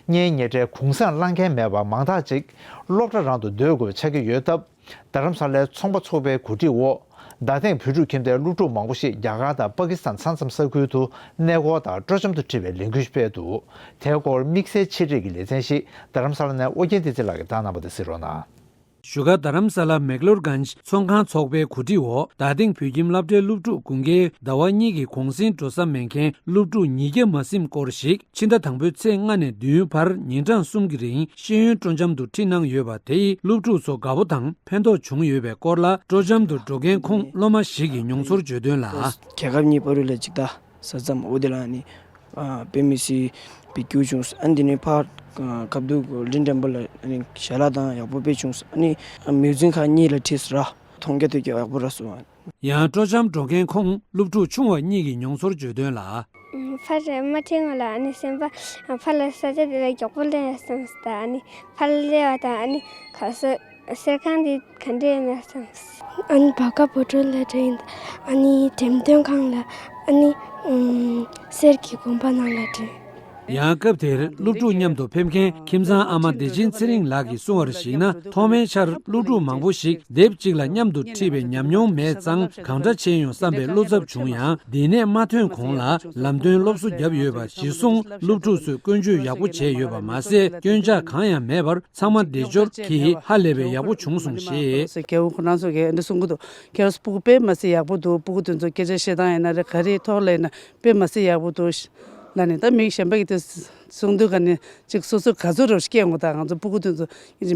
གཉེན་ཉེ་འབྲེལ་གུང་སེང་བླང་མཁན་མེད་པ་མང་དག་ཅིག་སློབ་གྲྭ་རང་དུ་སྡོད་དགོས་པ་ཆགས་ཀྱི་ཡོད་སྟབས། རྡ་རམ་ས་ལའི་ཚོང་པ་ཚོགས་པའི་གོ་སྒྲིག་འོག་རྡ་སྟེང་བོད་ཕྲུག་ཁྱིམ་སྡེའི་སློབ་ཕྲུག་མང་པོ་ཞིག་རྒྱ་གར་དང་པ་ཀི་སི་ཐན་ས་མཚམས་ས་ཁུལ་དུ་གནས་སྐོར་དང་སྤྲོ་འཆམ་དུ་ཁྲིད་པའི་ལས་འགུལ་སྤེལ་འདུག་དེའི་སྐོར་དམིགས་བསལ་ཆེད་སྒྲིག་གི་ལེ་ཚན་ཞིག་རྡ་རམ་ས་ལ་ནས་ཨོ་རྒྱན་བསྟན་འཛིན་ལགས་ཀྱིས་བཏང་གནང་བ་དེ་གཟིགས་རོགས་གནང་། བཞུགས་སྒར་རྡ་རམ་ས་ལ་མེག་ལོར་གྷན་ཇི་ཚོང་ཁང་ཚོགས་པའི་གོ་སྒྲིག་འོག་རྡ་སྟེང་བོད་ཁྱིམ་སློབ་གྲྭའི་སློབ་ཕྲུག་དགུན་ཁའི་ཟླ་བ་གཉིས་ཀྱི་གུང་སེང་འགྲོ་ས་མེད་མཁན་སློབ་ཕྲུག་ཉིས་བརྒྱ་མ་ཟིན་སྐོར་ཞིག་ཕྱི་ཟླ་དང་པོའི་ཚེས་ལྔ་ནས་བདུན་བར་ཉིན་གྲངས་གསུམ་གྱི་རིང་ཤེས་ཡོན་སྤྲོ་འཆམ་དུ་ཁྲིད་གནང་ཡོད་པ་དེ་ཡིས་སློབ་ཕྲུག་ཚོ་དགའ་པོ་དང་ཕན་ཐོགས་བྱུང་ཡོད་པའི་སྐོར་ལ། སྤྲོ་འཆམ་དུ་འགྲོ་མཁན་ཁོང་སློབ་མ་ཞིག་གིས་མྱོང་ཚོར་བརྗོད་དོན་ལ། རྒྱལ་ཁབ་གཉིས་བར་ལ་ཅིག་ད་ས་མཚམས་འོ་དེ་ལ་ནི་དཔེ་མི་སྲིད་པའི་རྒྱུ་བྱུང་། ཨ་འདི་ནི་ཕར་ཁ་བརྡུང་གླིང་འགྲན་པ་ལ་ཞལ་ལག་དང་ཡག་པོ་དཔེ་བྱུང་། ཨ་ནི་མིའུ་ཛིན་ཁང་གཉིས་ལ་ཁྲིད་ར་མཐོང་རྒྱ་ཐོས་རྒྱ་ཡག་པོ་ར་སོང་། ཡང་སྤྲོ་འཆམ་འགྲོ་མཁན་ཁོང་སློབ་ཕྲུག་ཆུང་བ་གཉིས་ཀྱིས་མྱོང་ཚོར་བརྗོད་དོན་ལ། ཕར་མ་ཁྲིད་སྔོན་ལ་ཨ་ནི་སེམས་པ་ཕར་ལ་ས་ཆ་དེ་ལ་མགྱོགས་པོ་སླེབས་ཡ་བསམ་སྟེ། ཨ་ནི་ཕར་སླེབས་པ་དང་ཨ་ནི་ག་ས་གསེར་ཁང་འདི་ག་འདྲ་ཡིན་ན་བསམ། ཨ་ནི་བར་ཀ་བོ་ཊོ་ལ་འགྲོ་ཡིན། ཨ་ནི་འགྲེམས་སྟོན་ཁང་ལ། ཨ་ནི་ཨུམ་གསེར་གྱི་དགོན་པ་ནང་ལ་འགྲོ་ཡིན། ཡང་སྐབས་དེར་སློབ་ཕྲུག་མཉམ་དུ་ཕེབས་མཁན་ཁྱིམ་ཚང་ཨ་མ་བདེ་ཆེན་ཚེ་རིང་ལགས་ཀྱིས་གསུངས་པར་གཞིགས་ན། ཐོག་མའི་ཆར་སློབ་ཕྲུག་མང་པོ་ཞིག་དེབ་གཅིག་ལ་མཉམ་དུ་ཁྲིད་པའི་ཉམས་མྱོང་མེད་ཙང་། གང་འདྲ་བྱས་ཡོང་བསམ་པའི་བློ་འཚབ་བྱུང་ཡང་། འདི་ནས་མ་ཐོན་གོང་ལ་ལམ་སྟོན་སློབ་གསོ་བརྒྱབ་ཡོད་པ་གཞིར་བཟུང་། སློབ་ཕྲུག་ཚོས་ཀུན་སྤྱོད་ཡག་པོ་བྱས་ཡོད་པ་མ་ཟད། སྐྱོན་ཆ་གང་ཡང་མེད་པར། ཚང་མ་བདེ་སྐྱོར་གྱིས་ཧ་ལས་པའི་ཡག་པོ་བྱུང་སོང་ཞེས། རྒྱལ་བ་ཁོ་རང་ཚོ་གིས་འདི་གསུང་གི་འདུག་ཁྱེད་རང་ཚོ་སྤུ་གུ་དཔེ་མ་སྲིད་ཡག་པོ་འདུག་སྤུ་གུ་དེ་ཚོ་སྐད་ཆ་བཤད་སྟངས་ཡིན་ན་རེད། ག་རེ་ཐོག་ལ་ཡིན་ན་དཔེ་མ་སྲིད་ཡག་པོ་འདུག་ལབ་ནས། ད་མི་གཞན་པ་གིས་དེ་གསུང་དུས་ག་ནས་ཅིག་སོ་སོ་ག་ཚོད་རོགས་ཤིག་སྐད་ངོ་། ད་ང་ཚོ་སྤུ་གུ་དེ་ཚོ་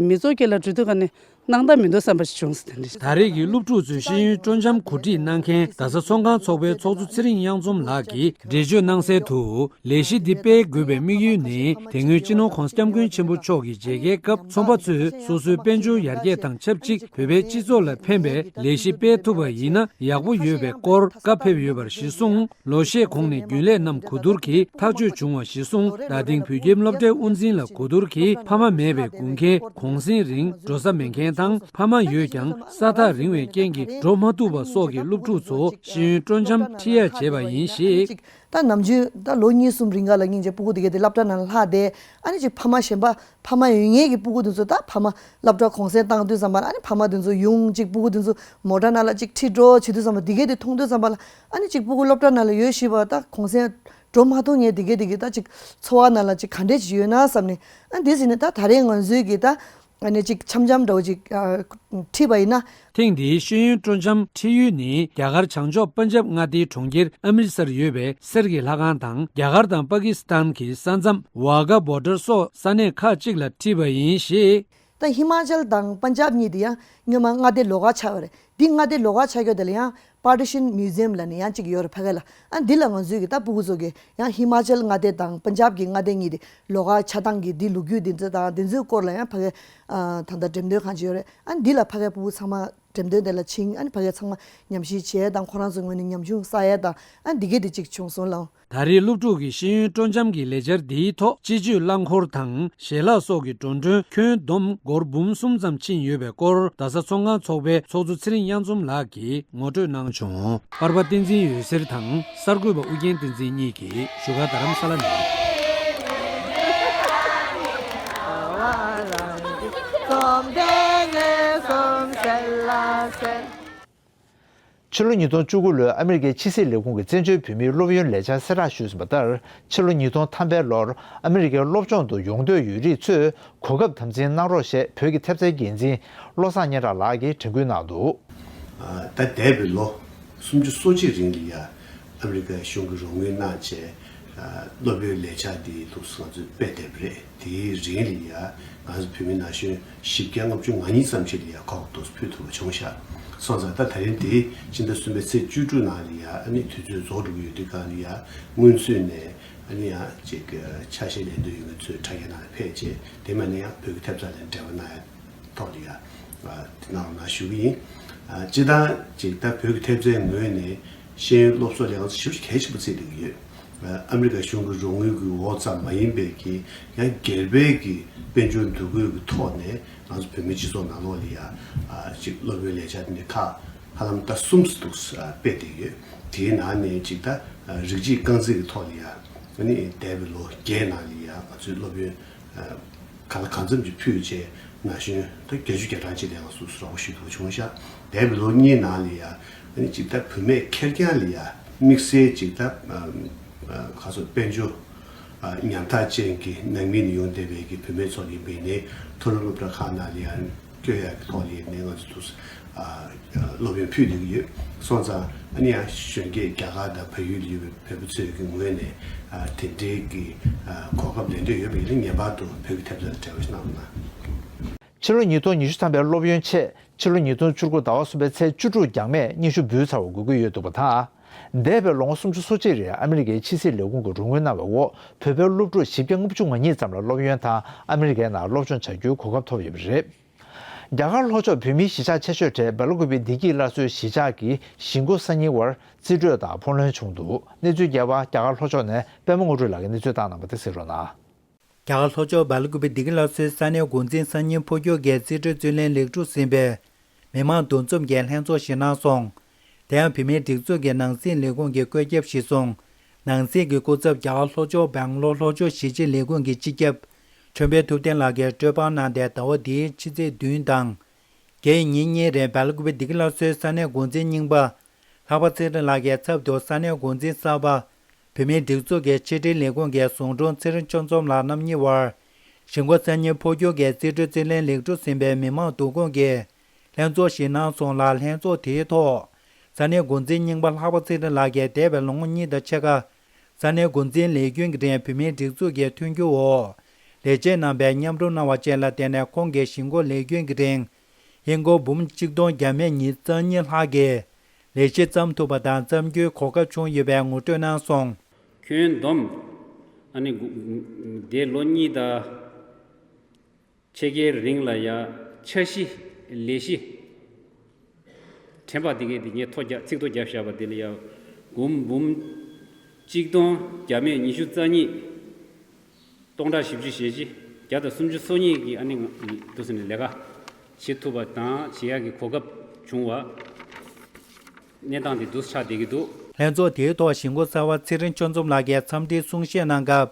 མི་ཚོགས་དཀྱིལ་ལ་འགྲོ་དུས་ག་ནས་སྣང་དག་མི་འདུག་བསམ་པ་ཞིག་བྱུང་ཟེར་དེ་འདྲ། ད་རེས་ཀྱི་སློབ་ཕྲུག་ཚོའི་ཤེས་ཡོན་སྤྲོ་འཆམ་གོ་སྒྲིག་གནང་མཁན་རྡ་ས་ཚོང་ཁང་ཚོགས་པའི་ཚོགས་གཙོ་ཚེ་རིང་གཡང་འཛོམས་ལགས་ཀྱིས་འགྲེལ་བརྗོད་གནང་གསལ་དུ། ལས་གཞི་འདི་སྤེལ་དགོས་པའི་དམིགས་ཡུལ་ནི། དེ་སྔོན་སྤྱི་ནོར་༸གོང་ས་༸སྐྱབས་མགོན་ཆེན་པོ་མཆོག་གིས་མཇལ་ཁའི་སྐབས། ཚོང་པ་ཚོས་སོ་སོའི་དཔལ་འབྱོར་ཡར་རྒྱས་དང་ཆབས་ཅིག་བོད་པའི་སྤྱི་ཚོགས་ལ་ཕན་པའི་ལས་གཞི་སྤེལ་ཐུབ་པ་ཡིན་ན་ཡག་པོ་ཡོད་པའི་སྐོར་བཀའ་ཕེབས་ཡོད་པར་གཞི་བཟུང་། ལོ་ཤས་གོང་ནས་རྒྱུན་ལས་རྣམས་གོ་བསྡུར་གྱིས་ཐག་གཅོད་བྱུང་བ་གཞིར་བཟུང་། རྡ་སྟེང་བོད་ཁྱིམ་སློབ་གྲྭའི་དབུ་འཛིན་ལ་གོ་བསྡུར་གྱིས་ཕ་མ་མེད་པའི་དགུན་ཁའི་གུང་སེང་རིང་འགྲོ་ས་མེད་མཁན་དང་། ཕ་མ་ཡོད་ཀྱང་ས་ཐག་རིང་བའི་རྐྱེན་གྱིས་འགྲོ་མ་ཐུབ་པ་སོགས་ཀྱི་སློབ་ཕྲུག་ཚོ་ཤེས་ཡོན་སྤྲོ་འཆམ་ཁྲིད་ཡ་བྱས་པ་ཡིན་ཞེས། ད་ནམ་རྒྱུན་ད་ལོ་གཉིས་གསུམ་རིང་ག་ལ་སྙིང་རྗེ་སྤུ་གུ་དེ་གས་དེ་སློབ་གྲྭ་ནང་ལ་ལྷག་བསྡད། ཨ་ནི་ཅིག་ཕ་མ་གཞན་པ་ཕ་མ་ཡོད་མཁན་གྱི་སྤུ་གུ་དེ་ཚོ་ད་ཕ་མ་སློབ་གྲྭ་གུང་སེང་བཏང་དུས་ཙམ་པ་ལ། ཨ་ནི་ཕ་མ་དེ་ཚོ་ཡོང་ཅིག་སྤུ་གུ་དེ་ཚོ་མོ་ཊ་ནང་ལ་ཅིག་ཁྲིད་འགྲོ་བྱེད་དུས་ཙམ་པ་དེ་གས་དེ་མཐོང་དུས་ཙམ་པ་ལ། ཨ་ནི་ཅིག་སྤུ་གུ་སློབ་གྲྭ་ནང་ལ་ཡོད་བཞིན་པ་ད་གུང་སེང་འགྲོ་མ་ཐུབ་མཁན་དེ་གས་དེ་གས་ད་ཅིག་འཚོ་བ་ནང་ལ་ཅིག་ག་འདྲས་ཅིག་ཡོད་ན་བསམ་ནས། ཨ་འདི་ཟིན་ནས་ད་ད་རེས་ང་ཚོའི་གི་ད། ཨ་ནི་ཅིག་འཆམ་འཆམ་འདྲ་བོ་ཅིག་ཨ་ཁྲིད་པ་ཡིན་ན། ཐེངས་འདིའི་ཤེས་ཡོན་སྤྲོ་འཆམ་ཁྲིད་ཡུལ་ནི་རྒྱ་གར་བྱང་ཕྱོགས་པན་ཇབ་མངའ་སྡེའི་གྲོང་ཁྱེར་ཨ་མྲིད་སར་ཡོད་པའི་གསེར་གྱི་ལྷ་ཁང་དང་། རྒྱ་གར་དང་པ་ཀི་སི་ཐན་གྱི་ས་མཚམས་ཝ་གྷ་བོར་ཌར་སོགས་ས་གནས་ཁག་ཅིག་ལ་ཁྲིད་པ་ཡིན་ཞེས། ད་ཧི་མ་ཅལ་དང་པན་ཇབ་གཉིས་དེ་ཡང་སྔོན་མ་མངའ་སྡེ་ལོགས་ཀ་ཆགས་པ་རེད། འདི་མངའ་སྡེ་ལོགས་ཀ་ཆགས་ཡོད་དེ་ལ་ཡང་Partition Museum ལབ་ནས་ཡང་གཅིག་ཡོད་རེད་ཕ་གི་ལ། ཨ་འདི་ལ་ང་ཚོའི་གི་ད་སྤུ་གུ་ཚོ་གི་ཡང་ཧི་མ་ཅལ་མངའ་སྡེ་དང་པན་ཇབ་ཀྱི་མངའ་སྡེ་གཉིས་དེ་ལོགས་ཀ་ཆགས་སྟངས་ཀྱི་འདི་ལོ་རྒྱུས་འདི་ཚོ་དང་འདི་ཚོའི་སྐོར་ལ་ཡང་ཕ་གི་ཨ་ད་ལྟ་འགྲེམས་སྟོན་ཁང་ཅིག་ཡོད་རེད། ཨ་འདི་ལ་ཕ་གི་སྤུ་གུ་ཚང་མ་འགྲེམས་སྟོན་དེ་ལ་ཕྱིན། ཨ་ནི་ཕ་གི་ཚང་མ་ཉམས་ཞིབ་བྱས་དང་ཁོ་རང་ཚོའི་ངོས་ནས་ཉམ་ཆུང་བསགས་ཡས་དང་། ཨ་འདི་གས་དེ་གཅིག་བྱུང་སོང་ལགས། ད་རེས་སློབ་ཕྲུག་གི་ཤེས་ཡོན་སྤྲོ་འཆམ་གྱི་ལས་འཆར་འདིའི་ཐོག་སྤྱི་སྤྱོད་རླངས་འཁོར་དང་ཞལ་ལག་སོགས་ཀྱི་འགྲོ་གྲོན་ཁྱོན་བསྡོམས་སྒོར་འབུམ་གསུམ་ཙམ་ཕྱིན་ཡོད་པའི་སྐོར་རྡ་ས་ཚོང་ཁང་ཚོགས་པའི་ཚོགས་གཙོ་ཚེ་རིང་གཡང་འཛོམས་ལགས་ཀྱིས་ངོ་སྤྲོད་གནང་བྱུང་། པར་པ་བསྟན་འཛིན་འོད་ཟེར་དང་གསར་འགོད་པ་ཨུ་རྒྱན་བསྟན་འཛིན་གཉིས་ཀྱིས་བཞུགས་སྒར་རྡ་རམ་ས་ལ་ནས། ཕྱི་ལོ་ཉིས་སྟོང་བཅུ་དགུ་ལོའི་ཨ་མི་རི་ཀའི་ཕྱི་སྲིད་ལས་ཁུངས་ཀྱི་བཙན་བྱོལ་བོད་མིའི་སློབ་ཡོན་ལས་འཆར་གསལ་བསྒྲགས་ཞུས་ཟིན་པ་ལྟར། ཕྱི་ལོ་ཉིས་སྟོང་ཐམ་པའི་ལོར་ཨ་མི་རི་ཀའི་སློབ་སྦྱོང་དུ་ཡོང་འདོད་ཡོད་རིགས་ཚོས་གོ་སྐབས་དམ་འཛིན་གནང་རོགས་ཞེས་བོད་ཀྱི་ཐེབས་རྩའི་འགན་འཛིན་བློ་བཟང་སྙན་གྲགས་ལགས་ཀྱིས་དྲན་སྐུལ་གནང་འདུག་ད་འདས་པའི་ལོ་སུམ་ཅུ་སོ་གཅིག་རིང་ལ་ཡ་ཨ་མི་རི་ཀའི་གཞུང་གིས་རོགས་དངུལ་གནང་བྱས། སློབ་ཡོན་ལས་འཆར་འདི་ལུགས་སུ་ང་ཚོས་སྤེལ་བསྡད་པ་རེད། དེའི་རིང་ལ་ཡ་ང་ཚོ་བོད་མི་ན་གཞོན་བཞི་བརྒྱ་ལྔ་བཅུ་ང་གཉིས་ཙམ་ཞིག་ལ་ཡ་ཁོག་ཏུ་ཕུལ་ཐུབ་པ་བྱུང་ཤག་སོང་ཙང་ད་ད་རིང་འདི་ཕྱི་ཟླ་གསུམ་པའི་ཚེས་བཅུ་དྲུག་ནང་ལ་ཡ་ཨ་ནི་དུས་ཚོད་རྫོགས་འགྲོ་གི་ཡོད་དུས་སྒང་ལ་ཡ་སྔོན་ཚུད་ནས་ཨ་ནི་ཡང་ཅིག་ཆ་ཤས་ལེན་འདོད་ཡོད་མཁན་ཚོས་དྲ་རྒྱའི་ནང་ལ་ཕེབས་བྱས། དེ་མིན་ན་ཡང་བོད་ཀྱི་ཐེབས་རྩ་ལ་འབྲེལ་བ་གནང་ཡ་ཐོག་ལ་ཡ་དེ་གནང་རོགས་གནང་ཞུ་གི་ཡིན། སྤྱིར་བཏང་ཅིག་ད་བོད་ཀྱི་ཐེབས་རྩའི་ངོས་ནས་ཤེས་ཡོན་སློབ་གསོ་ལ་ཡང་ཞེ་པོ་གལ་ཆེན་པོ་བརྩི་བསྡད་ཀྱི་ཡོད། ཨ་མི་རི་ཀ་གཞུང་གི་རོགས་དངུལ་གྱི་འོག་ཙམ་མ་ཡིན་པའི་གི་ཡང་སྒེར་པའི་གི་དཔལ་འབྱོར་འདུ་འགོད་ཀྱི་ཐོག་ནས་ང་ཚོ་བོད་མིའི་སྤྱི་ཚོགས་ནང་ལོགས་ལ་ཡ་ཅིག་སློབ་ཡོན་ལས་འཆར་དེ་འདྲ་ཁག་ཧ་ལམ་ཟླ་གསུམ་ཙམ་འདུག་སྤེལ་བསྡད་ཡོད། དེའི་ནང་ནས་ཅིག་ད་རིགས་གཅིག་རྐང་འཛིན་གྱི་ཐོག་ལ་ཡ་ཨ་ནི་འདས་པའི་ལོ་བརྒྱད་ནང་ལ་ཡ་ང་ཚོའི་སློབ་ཡོན་ག་ལ་གང་འཚམ་ཅིག་ཕུལ་བྱས་ན་གཞོན་ད་བརྒྱད་ཅུ་གྱ་གྲངས་ཅིག་ལ་ང་ཚོ་རོགས་པ་ཞུ་ཐུབ་པ་བྱུང་ཤག་འདས་པའི་ལོ་གཉིས་ནང་ལ་ཡ་ཨ་ནི་ཅིག་ད་བུད་མེད་ཁེར་རྐྱང་ལ་ཡ་དམིགས་བསལ་ཅིག་ད་ག་ཚོད་དཔལ་འབྱོར་ཉམ་ཐག་ཅན་གྱི་ནང་མི་ནས་ཡོང་བསྡད་པའི་གི་བུད་མེད་ཚོ་ཡིན་པས་ནས་མཐོ་རིམ་སློབ་གྲྭ་ཁག་ནང་ལ་ཡ་བསྐྱོད་ཡག་གི་ཐོག་ལ་ནས་ང་ཚོ་དུ་སློབ་ཡོན་ཕུལ་བསྡད་ཀྱི་ཡོད། སོང་ཙང་ཨ་ནི་ཡང་གཞོན་སྐྱེས་རྒྱ་གར་དང་བལ་ཡུལ་ལ་ཡོད་པའི་བོད་པ་ཚོའི་གི་ངོས་ནས་དེ་འབྲེལ་གྱི་གོ་སྐབས་ལེན་འདོད་ཡོད་པ་ཡིན་ན་ངེས་པར་དུ་བོད་ཀྱི་ཐེབས་རྩ་དང་འབྲེལ་བ་ཞིག་གནང་རོགས་གནང་། ཕྱི་ལོ་ཉིས་སྟོང་ཉི་ཤུ་ཐམ་པའི་སློབ་ཡོན་ཆེད་ཕྱི་ལོ་ཉིས་སྟོང་བཅུ་དགུ་ཟླ་བ་གསུམ་པའི་ཚེས་བཅུ་དྲུག་འགྱངས་མེད་སྙན་ཞུ་འབུལ་ཚར་བ་དགོས་ཀྱི་ཡོད་འདུག་པ་དང་། འདས་པའི་ལོ་ངོ་སུམ་ཅུ་སོ་གཅིག་རིང་ཨ་མི་རི་ཀའི་ཕྱི་སྲིད་ལས་ཁུངས་ཀྱི་རོགས་དངུལ་གནང་བའི་འོག་བོད་པའི་སློབ་ཕྲུག་བཞི་བརྒྱ་ལྔ་བཅུ་ང་གཉིས་ཙམ་ལ་སློབ་ཡོན་དང་ཨ་མི་རི་ཀའི་ནང་སློབ་སྦྱོང་བྱ་རྒྱུའི་གོ་སྐབས་ཐོབ་ཡོད་པ་རེད། རྒྱ་གར་ལྷོ་ཕྱོགས་བོད་མིའི་གཞིས་ཆགས་ཆེ་ཤོས་གྲས་སྦེལ་ཀོབ་པི་བདེ་སྐྱིད་སླར་གསོའི་གཞིས་ཆགས་ཀྱི་གཞིས་འགོ་ས་རྙིང་བར་རྩིས་སྤྲོད་དང་ཕོ་ལྷན་བྱུང་འདུག་གནས་ཚུལ་རྒྱས་པ་རྒྱ་གར་ལྷོ་ཕྱོགས་ནས་པད་མ་དངོས་གྲུབ་ལགས་ཀྱིས་གནས་ཚུལ་བཏང་གནང་བ་དེ་གསན་རོགས་གནང་། རྒྱ་གར་ལྷོ་ཕྱོགས་སྦེལ་ཀོབ་པི་བདེ་སྐྱིད་སླར་གསོའི་ས་གནས་འགོ་འཛིན་སང་ཉིན་འཕོ་འགྱུར་གྱི་རྩིས་སྤྲོད་རྩིས་ལེན་ལེགས་གྲུབ་ཟིན་པའི་མི་མང་འདུ་འཛོམས་ཀྱི་ལྷན་ཚོགས་ཤིག་གནང་སོང་། དེ་ཡང་བོད་མིའི་སྒྲིག་འཛུགས་ཀྱི་ནང་སྲིད་ལས་ཁུངས་ཀྱི་བཀོད་ཁྱབ་གཞིར་བཟུང་། ནང་སྲིད་ཀྱི་སྐུ་ཚབ་རྒྱ་གར་ལྷོ་ཕྱོགས་སྦེང་ལོར་ལྷོ་ཕྱོགས་གཞིས་བྱེས་ལས་ཁུངས་ཀྱི་སྤྱི་ཁྱབ་ཆོས་འཕེལ་ཐུབ་བསྟན་ལགས་ཀྱིས་སྤྲོད་པ་གནང་སྟེ་ཟླ་བ་འདིའི་ཕྱི་ཚེས་བདུན་དང་། བརྒྱད་ཉིན་གཉིས་རིང་སྦེལ་ཀོབ་པི་བདེ་སྐྱིད་སླར་གསོའི་ས་གནས་འགོ་འཛིན་རྙིང་པ་ལྷག་པ་ཚེ་རིང་ལགས་ཀྱི་ཚབ་ཏུ་ས་གནས་འགོ་འཛིན་གསར་པ། བོད་མིའི་སྒྲིག་འཛུགས་ཀྱི་ཕྱི་དྲིལ་ལས་ཁུངས་ཀྱི་ཟུང་དྲུང་ཚེ་རིང་ཆོས་འཛོམས་ལགས་རྣམ་གཉིས་དབར། གཞིས་འགོ་སང་ཉིན་འཕོ་འགྱུར་གྱི་རྩིས་སྤྲོད་རྩིས་ལེན་ལེགས་གྲུབ་ཟིན་པའི་མི་མང་འདུ་ཁོངས་ཀྱི་ལྷན་ཚོགས་ཤིག་གནང་སོང་ལ། ལྷན་ཚོགས་དེའི་ཐོག་ས་གནས་འགོ་འཛིན་རྙིང་པ་ལྷག་པ་ཚེ་རིང་ལགས་ཀྱིས་འདས་པའི་ལོ་ངོ་གཉིས་དང་ཕྱེད་ཀ་ས་གནས་འགོ་འཛིན་ལས་རྒྱུན་གྱི་རིང་བོད་མིའི་སྒྲིག་འཛུགས་ཀྱི་མཐུན་འགྱུར་འོག་ལས་བྱེད་རྣམ་པས་མཉམ་རུབ་གནང་བ་བཅས་ལ་བརྟེན་ནས་ཁོང་གིས་གཞིས་འགོ་ལས་རྒྱུན་གྱི་རིང་། ཧིན་སྒོར་འབུམ་གཅིག་སྟོང་བརྒྱ་མེད་ཉི་ཤུ་རྩ་གཉིས་ལྷག་གི་ལས་གཞི་བརྩམས་ཐུབ་པ་དང་བརྩམ་རྒྱུའི་གོ་སྐབས་བྱུང་ཡོད་པའི་ངོ་སྤྲོད་གནང་སོང་། ཁྱོན་བསྡོམས་ཨ་ནི་འདས་ལོ་གཉིས་དང་ཕྱེད་ཀའི་རིང་ལ་ཡ་འཆར་གཞི་ལས་གཞི་ཕྲན་བུ་དེ་གའི་དེ་ངས་ཐོ་རྒྱབ་ཚིག་ཐོ་རྒྱབ་བཞག་པ་དེ་ལ་ཡ་འབུམ་འབུམ་གཅིག་སྟོང་བརྒྱ་མེད་ཉི་ཤུ་རྩ་གཉིས། སྟོང་ཕྲག་བཞི་བཅུ་ཞེ་བཞི་བརྒྱ་དང་སུམ་ཅུ་སོ་གཉིས་ཀྱི་ཨ་ནི་ང་འདུག་ཟེར་ནས་ལས་ཀ་བྱེད་ཐུབ་པ་དང་བྱེད་ཡག་གི་གོ་སྐབས་བྱུང་བ་གནས་སྟངས་དེ་འདུག་ཆགས་བསྡད་ཀྱི་འདུག། ལྷན་ཚོགས་དེའི་ཐོག་གཞིས་འགོ་གསར་པ་ཚེ་རིང་ཆོས་འཛོམས་ལགས་ཀྱིས་འཚམས་འདྲིའི་གསུང་བཤད་གནང་སྐབས།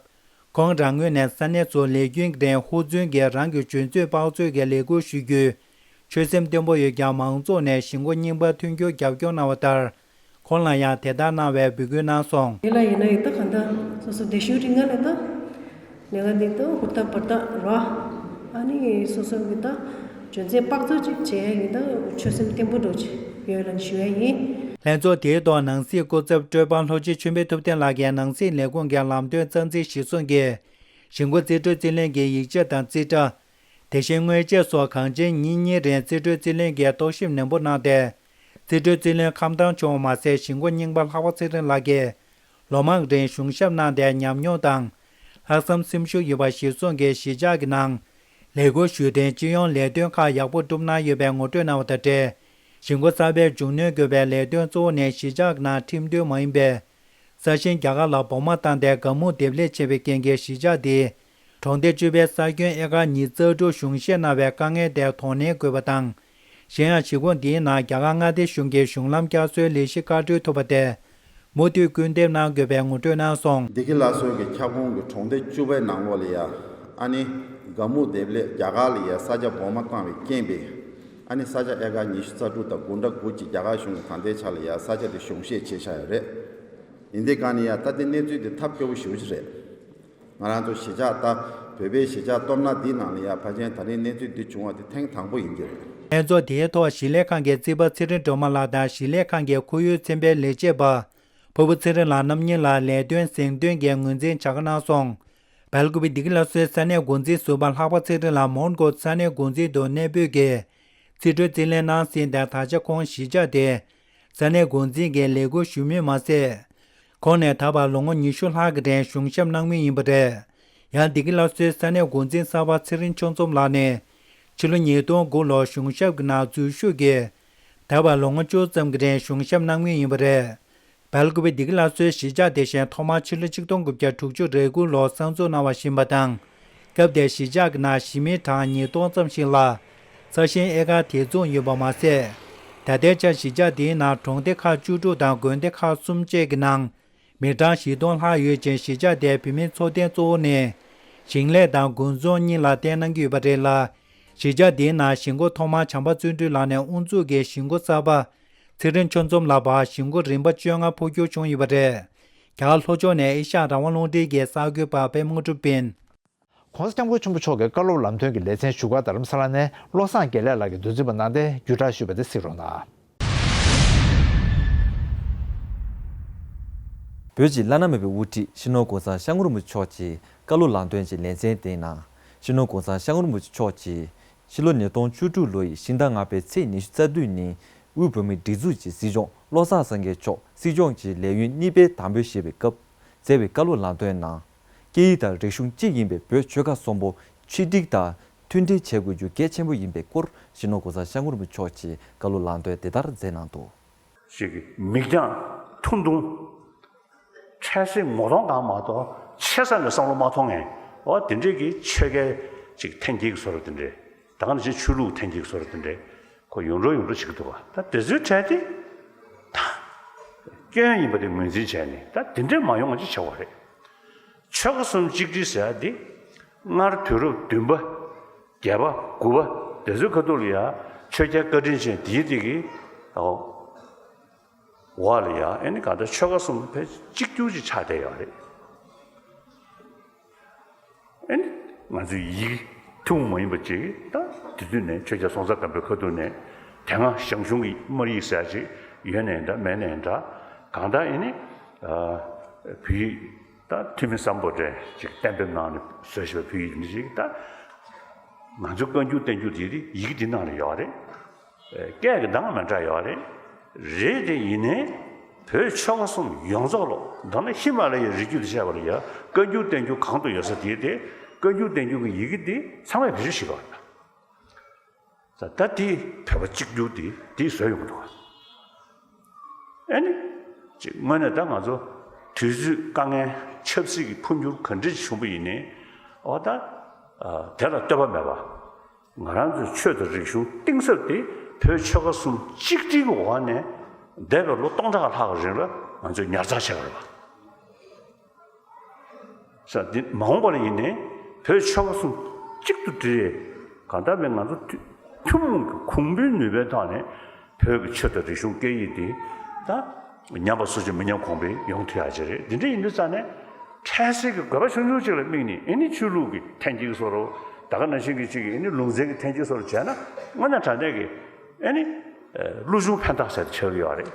ཁོང་རང་ངོས་ནས་ས་གནས་ཚོ་ལས་རྒྱུན་གྱི་རིང་ཧུར་བརྩོན་གྱིས་རང་གི་འཇོན་ཚོད་དཔག་ཚོད་ཀྱི་ལས་ཁུར་ཞུ་རྒྱུའི་ཆོད་སེམས་བརྟན་པོ་ཡོད་ཀྱང་མང་ཚོགས་ནས་གཞིས་འགོ་རྙིང་པར་མཐུན་འགྱུར་རྒྱབ་སྐྱོར་གནང་བ་ལྟར། ཁོང་ལ་ཡང་དེ་ལྟར་གནང་བའི་འབོད་སྐུལ་གནང་སོང་། དེ་ལ་ཡིན་ན་ཡིན་ད་གང་ལྟར་སོ་སོ་དེ་ཤུལ་རིང་ང་ལ་ད་ལས་ཀ་འདི་ད་ཧུར་ཐག་འབད་ཐག་རོ། ཨ་ནི་སོ་སོ་གི་ད་འཇོན་ཚད་དཔག་ཚོད་ཅིག་བྱས་ཡིན་ད་ཆོད་སེམས་བརྟན་པོ་འགྲོ་ཅིག་ཡོད་ལ་ཞུ་ཡ་ཡིན། ལྷན་ཚོགས་དེའི་ཐོག་ནང་སྲིད་སྐུ་ཚབ་སྤྲོད་པ་ལྷོ་སྤྱི་ཆོས་འཕེལ་ཐུབ་བསྟན་ལགས་ཀྱིས་ནང་སྲིད་ལས་ཁུངས་ཀྱི་ལམ་སྟོན་རྩ་འཛིན་གཞིར་བཟུང་གིས་གཞིས་འགོ་རྩིས་སྤྲོད་རྩིས་ལེན་གྱི་ཡིག་ཆ་དང་རྩིས་ཁྲ། དེ་བཞིན་དངོས་ཆས་སོགས་གང་ཅིའི་ཉིན་གཉིས་རིང་རྩིས་སྤྲོད་རྩིས་ལེན་གྱི་རྟོག་ཞིབ་ནན་པོ་གནང་སྟེ། རྩིས་སྤྲོད་རྩིས་ལེན་ཁམས་དྭངས་བྱུང་བ་མ་ཟད་གཞིས་འགོ་རྙིང་པ་ལྷག་པ་ཚེ་རིང་ལགས་ཀྱིས་ལོ་མང་རིང་གཞུང་ཞབས་གནང་སྟེ་ཉམས་མྱོང་དང་ལྷག་བསམ་སེམས་ཤུགས་ཡོད་པ་གཞིར་བཟུང་གིས་གཞིས་ཆགས་ཀྱི་ནང་ལས་ཁུར་ཞུས་ཏེ་སྤྱི་ཡོངས་ལས་དོན་ཁག་ཡག་པོ་བསྒྲུབས་གནང་ཡོད་པའི་ངོ་སྤྲོད་གནང་བ་དང་འབྲེལ། གཞིས་འགོ་གསར་པའི་མཇུག་གནོན་དགོས་པའི་ལས་དོན་གཙོ་བོ་ནི་གཞིས་ཆགས་ཀྱི་ནང་ཁྲིམས་མཐུན་མ་ཡིན་པའི་ས་ཞིང་རྒྱ་གར་ལ་སྦོང་མ་བཏང་སྟེ་དགའ་སྨུག་འདེབས་ལས་བྱས་པའི་རྐྱེན་གྱིས་གཞིས་ཆགས་འདིའི་གྲོང་སྡེ་བཅུ་པའི་ས་ཁྱོན་ཨེ་ཀར་ཉིས་རྩ་དྲུག་གཞུང་བཞེས་གནང་བའི་དཀའ་ངལ་དེ་དོ་ནན་དགོས་པ་དང་། གཞན་ཡང་གཞིས་ཁོངས་འདིའི་ནང་རྒྱ་གར་མངའ་སྡེ་གཞུང་གི་གཞུང་ལམ་བསྐྱར་གསོའི་ལས་གཞི་བཀའ་འཁྲོལ་ཐུབ་པ་དེ་མུ་མཐུད་སྐུལ་འདེད་གནང་དགོས་པའི་ངོ་སྤྲོད་གནང་སོང་། བདེ་སྐྱིད་ལྷ་གསོལ་གྱི་ཁྱབ་ཁོངས་ཀྱི་གྲོང་སྡེ་བཅུ་པའི་ནང་ལོགས་ལ་ཡ་ཨ་ནི་དགའ་སྨུག་འདེབས་ལས་རྒྱ་གར་ལ་ཡ་ས་ཆ་སྦོང་མ་བཏང་བའི་རྐྱེན་པས་ཨ་ནི་ས་ཆ་ཨེ་ཀར་ཉི་ཤུ་རྩ་དྲུག་དང་དགུ་ཕྲག་དགུ་གཅིག་རྒྱ་གར་གཞུང་གིས་ད་ལྟའི་ཆ་ལ་ཡ་ས་ཆ་དེ་གཞུང་བཞེས་བྱས་བཞག་ཡོད་རེད། ཡིན་དེ་ག་ནི་ཡ་ད་དེ་གནས་ཚུལ་དེ་ཐབས་སྐྱོ་པོ་ཞེ་པོ་ཅིག་རེད། ང་རང་ཚོ་གཞིས་ཆགས་ད་བོད་པའི་གཞིས་ཆགས་སྟོབས་ན་འདི་ནང་ལ་ཡ་ཕལ་ཆེར་ད་རིང་གནས་ཚུལ་འདི་བྱུང་བ་དེ་ཐེངས་དང་པོ་ཡིན་གྱི་རེད། ལྷན་ཚོགས་དེའི་ཐོག་གཞིས་ལས་ཁང་གི་རྩིས་པ་ཚེ་རིང་སྒྲོལ་མ་ལགས་དང་གཞིས་ལས་ཁང་གི་ཁོར་ཡུག་ཚན་པའི་ལས་བྱེད་པ་ཕུར་བུ་ཚེ་རིང་ལགས་རྣམ་གཉིས་ལ་ལས་དོན་གཟེངས་ཐོན་གྱི་ངོས་འཛིན་བྱ་དགའ་གནང་སོང་། སྦེལ་ཀོབ་པི་བདེ་སྐྱིད་ལྷ་གསོལ་ས་གནས་འགོ་འཛིན་ཟུར་པ་ལྷག་པ་ཚེ་རིང་ལགས་མོན་གྷོ་ས་གནས་འགོ་འཛིན་དུ་གནས་སྤོས་ཀྱིས་རྩིས་སྤྲོད་རྩིས་ལེན་གནང་ཟིན་ཏེ་ད་ཆ་ཁོང་གཞིས་ཆགས་དེ་ས་གནས་འགོ་འཛིན་གྱི་ལས་ཁུར་ཞུ་མུས་མ་ཟད། ཁོང་ནས་ད་བར་ལོ་ངོ་ཉི་ཤུ་ལྷག་གི་རིང་གཞུང་ཞབས་གནང་མུས་ཡིན་པ་རེད། ཡང་བདེ་སྐྱིད་ལྷ་གསོལ་ས་གནས་འགོ་འཛིན་གསར་པ་ཚེ་རིང་ཆོས་འཛོམས་ལགས་ནི་ཕྱི་ལོ་ཉིས་སྟོང་དགུ་ལོར་གཞུང་ཞབས་ཀྱི་ནང་འཛུལ་ཞུགས་ཀྱིས་ད་བར་ལོ་ངོ་བཅུ་ཙམ་གྱི་རིང་གཞུང་ཞབས་གནང་མུས་ཡིན་པ་རེད། སྦེལ་ཀོབ་པི་བདེ་སྐྱིད་ལྷ་གསོལ་གཞིས་ཆགས་དེ་བཞིན་ཐོག་མར་ཕྱི་ལོ་ཆིག་སྟོང་དགུ་བརྒྱ་དྲུག་ཅུ་རེ་དགུ་ལོར་གསར་འཛུགས་གནང་བ་ཡིན་པ་དང་། སྐབས་དེར་གཞིས་ཆགས་ཀྱི་ནང་གཞིས་མི་གྲངས་ཉིས་སྟོང་ཙམ་ཞིག་ལ་ས་ཞིང་ཨེ་ཀར་དེ་མཚུངས་ཡོད་པ་མ་ཟད། ད་ལྟའི་ཆར་གཞིས་ཆགས་འདིའི་ནང་གྲོང་སྡེ་ཁག་བཅུ་དྲུག་དང་དགོན་སྡེ་ཁག་གསུམ་བཅས་ཀྱི་ནང་མི་གྲངས་བཞི་སྟོང་ལྷག་ཡོད་ཅིང་། གཞིས་ཆགས་འདིའི་བུད་མེད་འཚོ་རྟེན་གཙོ་བོ་ནི་ཞིང་ལས་དང་དགུན་ཚོང་གཉིས་ལ་བརྟེན་གནང་གི་ཡོད་པ་རེད་ལ། གཞིས་ཆགས་འདིའི་ནང་གཞིས་འགོ་ཐོག་མར་བྱམས་པ་བརྩོན་འགྲུས་ལགས་ནས་དབུ་འཛུགས་ཀྱིས་གཞིས་འགོ་གསར་པ་ཚེ་རིང་ཆོས་འཛོམས་ལགས་བར་གཞིས་འགོ་རིམ་པ་བཅོ་ལྔ་འཕོ་འགྱུར་བྱུང་ཡོད་པ་རེད། རྒྱ་གར་ལྷོ་ཕྱོགས་ནས་ཨེ་ཤ་ཡ་རང་དབང་རླུང་འཕྲིན་གྱི་གསར་འགོད་པ་པད་མ་དངོས་གྲུབ་ཡིན། ༸གོང་ས་༸སྐྱབས་མགོན་ཆེན་པོ་མཆོག་གི་བཀའ་སློབ་ལམ་སྟོན་གྱི་ལེ་ཚན་བཞུགས་སྒར་རྡ་རམ་ས་ལ་ནས་བློ་བཟང་དགེ་ལེགས་ལགས་ཀྱིས་འདུ་འཛོམས་པ་གནང་སྟེ་བརྒྱུད་བསྒྲགས་ཞུས་པ་དེ་གཟིགས་རོགས་གནང་། བོད་ཀྱི་བླ་ན་མེད་པའི་དབུ་ཁྲིད་སྤྱི་ནོར་༸གོང་ས་༸སྐྱབས་མགོན་རིན་པོ་ཆེ་མཆོག་གི་བཀའ་སློབ་ལམ་སྟོན་གྱི་ལེ་ཚན་དེའི་ནང་། སྤྱི་ནོར་༸གོང་ས་༸སྐྱབས་མགོན་རིན་པོ་ཆེ་མཆོག་གིས་ཕྱི་ལོ་ཉིས་སྟོང་བཅུ་དྲུག་ལོ་ཡི་ཕྱི་ཟླ་ལྔ་པའི་ཚེས་ཉི་ཤུ་རྩ་བདུན་ཉིན་དབུས་བོད་མིའི་སྒྲིག་འཛུགས་ཀྱི་སྲིད་སྐྱོང་བློ་བཟང་སེང་གེ་མཆོག་སྲིད་སྐྱོང་གི་ལས་ཡུན་གཉིས་པའི་དམ་འབུལ་བཞེས་པའི་སྐབས་མཛད་པའི་བཀའ་སློབ་ལམ་སྟོན་ནང་། སྐད་ཡིག་དང་རིག་གཞུང་གཅིག་ཡིན་པའི་བོད་ཆོལ་ཁ་གསུམ་པོ་ཆིག་སྒྲིལ་དང་མཐུན་སྒྲིལ་བྱེད་དགོས་རྒྱུ་གལ་ཆེན་པོ་ཡིན་པའི་སྐོར་སྤྱི་ནོར་༸གོང་ས་༸སྐྱབས་མགོན་རིན་པོ་ཆེ་མཆོག་གིས་བཀའ་སློབ་ལམ་སྟོན་དེ་ལྟར་མཛད་གནང་འདུག་ཅིག་གི་མིག་རྒྱང་ཐུང་ཐུང་། འཕྲལ་སེལ་ངོ་གདོང་གང་མ་གཏོགས་ཆེ་ས་ནས་བསམ་བློ་མ་ཐོངས་ངས། འོ་དེ་འདྲས་ཀྱི་ཆོལ་ཁའི་ཅིག་འཐེན་འཁྱེར་གྱི་བཟོ་འདྲ་དེ་འདྲས། ད་ག་ནང་བཞིན་ཆོས་ལུགས་འཐེན་འཁྱེར་གྱི་བཟོ་འདྲ་དེ་འདྲས་ཁོ་ཡོང་འགྲོ་ཡོང་འགྲོ་བྱེད་ཀྱི་འདུག་བ། ད་དེ་ཚོའི་གྲས་དེ་ད་སྐྱོན་ཡིན་པ་དེ་ངོས་འཛིན་བྱས་ནས། ད་དེ་འདྲས་མ་ཡོང་བ་ཅིག་བྱ་བ་རེད། ཆོལ་ཁ་གསུམ་གཅིག་སྒྲིལ་ཟེར་ཡ་དེ་སྔར་དུས་རབས་བདུན་པ། བརྒྱད་པ་དགུ་པ་དེ་ཚོའི་ཁ་ཐུག་ལ་ཡ་ཆོས་རྒྱལ་བཀའ་དྲིན་ཅན་དེའི་དེ་གི་འོག་ལ་ཡ་ཨེ་ནི་གང་ལྟར་ཆོལ་ཁ་གསུམ་ཕལ་གཅིག་གྱུར་ཅིག་ཆགས་བསྡད་ཡོད་རེད། ཨེ་ནི་ང་ཚོའི་ཡིག་ཐུན་མོང་མ་ཡིན་པ་ཅིག་ད་དེ་དུས་ནས་ཆོས་རྒྱལ་སྲོང་བཙན་སྒམ་པོའི་ཁ་ཐུག་ནས་དེ་སྔ་ཞང་ཞུང་གི་སྨར་ཡིག་ཟེར་ཅིག་ཡོད་ནའི་འདྲ་མེད་ནའི་འདྲ། གང་ལྟར་ཨེ་ནི་བོད་ཡིག་ད་ཐུ་མི་སམ་བྷོ་ཊས་ཅིག་གཏན་འབེབས་གནང་ནས་བཟོས་བཞག་པའི་བོད་ཡིག་འདི་ཅིག་ད་ང་ཚོ་བཀའ་འགྱུར་བསྟན་འགྱུར་དེ་ཡི་གེ་འདི་ནང་ལ་ཡོད་རེད། སྐད་ཀྱི་གདངས་མི་འདྲ་ཡོད་རེད། རེད་དེ་ཡིན་ནའི་བོད་ཆོལ་ཁ་གསུམ་ཡོངས་རྫོགས་ལོ་མདོར་ན་ཧི་མ་ལ་ཡའི་རི་རྒྱུད་དུ་བཤད་པ་ལ་ཡ་བཀའ་འགྱུར་བསྟན་འགྱུར་གང་དུ་ཡོད་ས་དེ་དེ་བཀའ་འགྱུར་བསྟན་འགྱུར་གྱི་ཡི་གེ་འདི་ཚང་མས་བེད་སྤྱོད་བྱེད་པ་རེད། ད་ལྟ་དེ་བོད་པ་གཅིག་གྱུར་དེ་དེ་བཟོས་ཡོང་གི་འདུག་ཨ་ནི། ཅིག་དངོས་གནས་ད་ང་ཚོ་དུས་ཚོད་དཀའ་ངལ་ཆབ་སྲིད་ཀྱི་འཕོ་འགྱུར་ག་འདྲ་ཞིག་བྱུང་པ་ཡིན་ནའི་འོ་ད་དེ་ལ་ལྟོས་པ་མེད་པ། ང་རང་ཚོའི་ཆོས་དང་རིག་གཞུང་གཏིང་ཟབ་དེ་བོད་ཆོལ་ཁ་གསུམ་གཅིག་སྒྲིལ་གྱི་འོག་ནས་འདས་པའི་ལོ་སྟོང་ཕྲག་ལྷག་གི་རིང་ལ་ང་ཚོས་ཉར་ཚགས་བྱས་པ་རེད་པ། ས་འདི་མ་འོངས་པ་ལ་ཡིན་ནའི་བོད་ཆོལ་ཁ་གསུམ་གཅིག་ཏུ་སྒྲིལ། གང་ལྟར་མིན་ང་ཚོ་ཐུ་ཐུན་མོང་གི་གོང་བུའི་ནུས་པའི་ཐོག་ནས་བོད་ཀྱི་ཆོས་དང་རིག་གཞུང་སྐད་ཡིག་འདི་ད་ཉམས་པ་སོར་ཆུད་མི་ཉམས་གོང་འཕེལ་ཡོང་ཐུབ་ཡག་ཅིག་རེད། འདི་འདྲ་ཡིན་དུས་ཙང་ནས་འཕྲལ་སེལ་གྱི་དགོས་པ་ཆུང་ཆུང་ཅིག་ལ་དམིགས་ནས་ཨེ་ནི་ཆོས་ལུགས་ཀྱི་འཐེན་འཁྱེར་བཟོ་འདྲ་ད་ག་ནང་བཞིན་གྱི་ཅིག་ཨེ་ནི་ལུང་ཚན་གྱི་འཐེན་འཁྱེར་བཟོ་འདྲ་བྱས་ན་དངོས་གནས་དྲང་གནས་ཀྱི་ཨེ་ནི་ལྷོ་ཆུ་ཕན་ཐོགས་ཟེར་དེ་ཆགས་ཀྱི་ཡོད་རེད།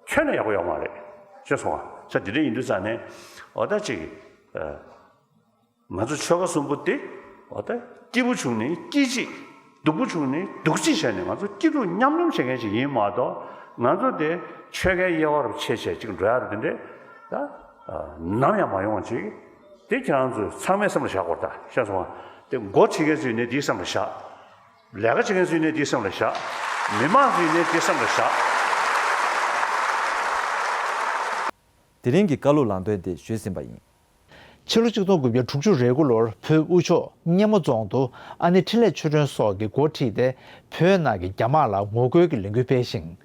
ཁྱོན་ནས་ཡག་པོ་ཡོད་མ་རེད། ཤེས་སོང་ང་། ས་དེ་འདྲ་ཡིན་དུས་ཙང་ནས་འོ་ད་ཅིག་ང་ཚོ་ཆོལ་ཁ་གསུམ་པོ་དེ་འོ་ད་སྐྱིད་པོ་བྱུང་ནས་སྐྱིད་ཅིག་སྡུག་པོ་བྱུང་ནས་སྡུག་ཅིག་བྱས་ནས་ང་ཚོ་སྐྱིད་སྡུག་མཉམ་མྱོང་བྱེད་མཁན་ཞིག་ཡིན་མ་གཏོགས་ང་ཚོ་དེ་ཆོལ་ཁའི་དབྱེ་བ་རུ་ཕྱེ་བྱས་ཅིག་འགྲོ་ཡ་རུ་དེ་འདྲས་ད་ནམ་ཡང་མ་ཡོང་བ་ཅིག་དེ་ཁྱེད་རང་ཚོས་ཚང་མས་སེམས་ལ་བཞག་དགོས་རེད། ད་ཤེས་སོང་ང་། དེ་འགོ་ཁྲིད་མཁན་ཚོས་ནས་དེའི་སེམས་ལ་བཞག་ལས་ཀ་བྱེད་མཁན་ཚོས་ནས་དེ་སེམས་ལ་བཞག་མི་མང་ཚོས་ནས་དེ་སེམས་ལ་བཞག་དེ་རིང་གི་བཀའ་སློབ་ལམ་སྟོན་དེ་ཞུས་ཟིན་པ་ཡིན། ཕྱི་ལོ་ཆིག་སྟོང་དགུ་བརྒྱ་དྲུག་ཅུ་རེ་དགུ་ལོར་བོད་དབུས་ཕྱོགས་སྙེ་མོ་རྫོང་དུ་ཨ་ནེ་འཕྲིན་ལས་ཆོས་སྒྲོན་སོགས་ཀྱིས་འགོ་ཁྲིད་དེ་བོད་ནང་གི་རྒྱ་དམག་ལ་ངོ་རྒོལ་གྱི་ལས་འགུལ་སྤེལ་ཞིང་།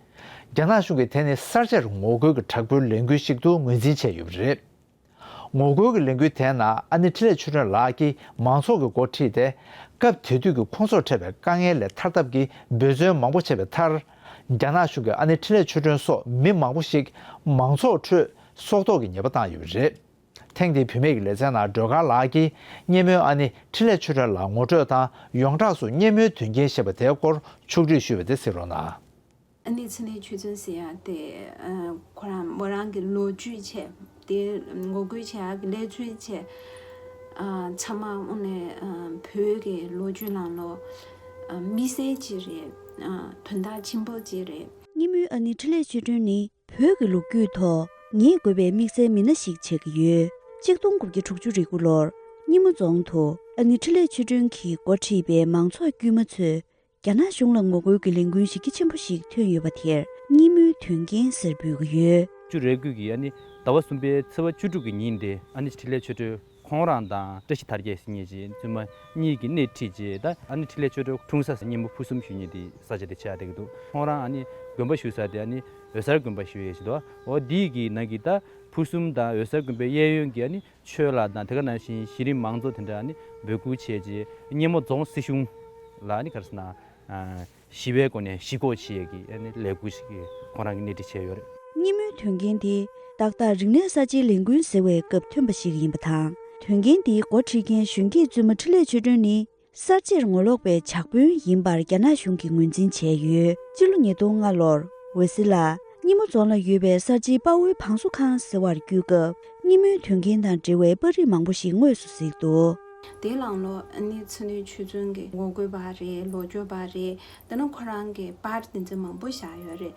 རྒྱ་ནག་གཞུང་གིས་དེ་ནི་གསར་བརྗེར་ངོ་རྒོལ་གྱི་དྲག་པོའི་ལས་འགུལ་ཞིག་ཏུ་ངོས་འཛིན་བྱས་ཡོད་པ་རེད། ངོ་རྒོལ་གྱི་ལས་འགུལ་དེའི་ནང་ཨ་ནེ་འཕྲིན་ལས་ཆོས་སྒྲོན་ལགས་ཀྱིས་མང་ཚོགས་ཀྱི་འགོ་ཁྲིད་དེ། སྐབས་དེ་དུས་ཀྱི་ཁོང་ཚོར་འཕྲད་པའི་དཀའ་ངལ་ལས་ཐར་ཐབས་ཀྱི་འབད་བརྩོན་མང་པོ་བྱས་པའི་མཐར། རྒྱ་ནག་གཞུང་གིས་ཨ་ནེ་འཕྲིན་ལས་ཆོས་སྒྲོན་སོགས་མི་མང་པོ་ཞིག་མང་ཚོགས་ཁྲོད་སྲོག་ཐོག་གི་ཉེས་པ་བཏང་ཡོད་པ་རེད། ཐེངས་འདིའི་བུད་མེད་ཀྱི་ལེ་ཚན་ནང་སྒྲོལ་དཀར་ལགས་ཀྱིས་སྙེ་མོའི་ཨ་ནེ་འཕྲིན་ལས་ཆོས་སྒྲོན་ལགས་ངོ་སྤྲོད་དང་ཡོངས་གྲགས་སུ་སྙེ་མོའི་དོན་རྐྱེན་ཞེས་པ་དེའི་སྐོར་ཕྱོགས་བསྒྲིགས་ཞུས་པ་དེ་གཟིགས་རོགས་གནང་། ཨ་ནེ་འཕྲིན་ལས་ཆོས་སྒྲོན་ཟེར་ཡ་དེ་ཨ་ཁོ་རང་མོ་རང་གི་ལོ་རྒྱུས་བྱས། དེ་ངོ་རྒོལ་བྱེད་ཡ་གི་ལས་ཚུལ་བྱས། ཨ་ཚང་མ་དངོས་གནས་ཨ་བོད་ཀྱི་ལོ་རྒྱུས་ནང་ལོ་ཨ་དམིགས་བསལ་ཅིག་རེད། ཨ་དོན་དག་ཆེན་པོ་ཅིག་རེད། སྙེ་མོའི་ཨ་ནེ་འཕྲིན་ལས་ཆོས་སྒྲོན་ནི་བོད་ཀྱི་ལོ་རྒྱུས་ཐོག་ངེས་དགོས་པའི་དམིགས་བསལ་མི་སྣ་ཞིག་ཆགས་ཀྱི་ཡོད། ཆིག་སྟོང་དགུ་བརྒྱ་དྲུག་ཅུ་རེ་དགུ་ལོར་སྙེ་མོ་རྫོང་དུ་ཨ་ནེ་འཕྲིན་ལས་ཆོས་སྒྲོན་གྱིས་འགོ་ཁྲིད་པའི་མང་ཚོགས་དཀྱུས་མ་ཚོས། རྒྱ་ནག་གཞུང་ལ་ངོ་རྒོལ་གྱི་ལས་འགུལ་གཞི་རྒྱ་ཆེན་པོ་ཞིག་ཐོན་ཡོད་པ་དེར་སྙེ་མོའི་དོན་རྐྱེན་ཟེར་འབོད་ཀྱི་ཡོད། བཅུ་རེ་དགུ་གི་ཨ་ནི་ཟླ་བ་གསུམ་པའི་ཚེས་པ་བཅུ་དྲུག་གི་ཉིན་དེ་ཨ་ནི་འཕྲིན་ལས་ཆོས་སྒྲོན་ཁོང་རང་དང་བཀྲ་ཤིས་དར་རྒྱས་ཟེར་མཁན་གྱི་བཙུན་མ་གཉིས་ཀྱིས་སྣེ་ཁྲིད་རྗེས་ད་ཨ་ནི་འཕྲིན་ལས་ཆོས་སྒྲོན་འཁྲུངས་ས་སྙེ་མོ་ཕུ་གསུམ་ཞུ་མཁན་དེ་ས་ཆ་དེ་ཆགས་བསྡད་ཀྱི་འདུག་ཁོང་རང་ཨ་ནི་ དགོན་པ་བཞུགས་ས་དེ་ཨ་ནི་འོད་གསལ་དགོན་པ་ཞུ་ཡས་ཞིག་འདུག་འོ་འདི་གི་ནང་གི་ད་ཕུ་གསུམ་དང་འོད་གསལ་དགོན་པའི་གཡས་གཡོན་གྱི་ཨ་ནི་ཆོས་ལ་དང་དེ་ག་ནང་བཞིན་གཞི་རིམ་མང་ཚོགས་དེ་འདྲ་ཨ་ནི་འབོད་སྐུལ་བྱས་རྗེས་སྙེ་མོ་རྫོང་སྲིད་གཞུང་ལ་ཨ་ནི་ག་རེ་ཟེར་ན། ཞི་བའི་སྒོ་ནས་ཞི་འགོག་བྱེད་ཡས་ཀྱི་ཨ་ནི་ལས་འགུལ་ཞིག་གི་ཁོ་རང་གིས་སྣེ་ཁྲིད་བྱས་ཡོད་རེད། སྙེ་མོའི་དོན་རྐྱེན་དེ་ཏག་ཏག་རིག་གནས་གསར་བརྗེའི་ལས་འགུལ་ཟེར་བའི་སྐབས་ཐོན་པ་ཞིག་ཡིན་པ་དང་། དོན་རྐྱེན་དེའི་འགོ་ཁྲིད་མཁན་གཞོན་སྐྱེས་བཙུན་མ་འཕྲིན་ལས་ཆོས་སྒྲོན་ནི་གསར་བརྗེར་ངོ་ལོག་པའི་ཇག་དཔོན་ཡིན་པར་རྒྱ་ནག་གཞུང་གིས་ངོས་འཛིན་བྱས་ཡོད། སྤྱི་ལོ་ཉིས་སྟོང་ལྔ་ལོར་འོད་ཟེར་ལགས་སྙེ་མོ་རྫོང་ལ་ཡོད་པའི་གསར་བརྗེའི་དཔའ་བོའི་བང་སོ་ཁང་ཟེར་བར་བསྐྱོད་སྐབས། སྙེ་མོའི་དོན་རྐྱེན་དང་འབྲེལ་བའི་པར་རིས་མང་པོ་ཞིག་དངོས་སུ་གཟིགས་འདུག་དེ་ལང་ལོ་ཨ་ནི་ཚེ་རིང་ཆོས་བརྩོན་གྱི་ངོ་རྒོལ་པ་རེད། ལོ་རྒྱུས་པ་རེད། དེ་ནས་ཁོ་རང་གི་པར་དེ་ཚོ་མང་པོ་བཞག་ཡོད་རེད།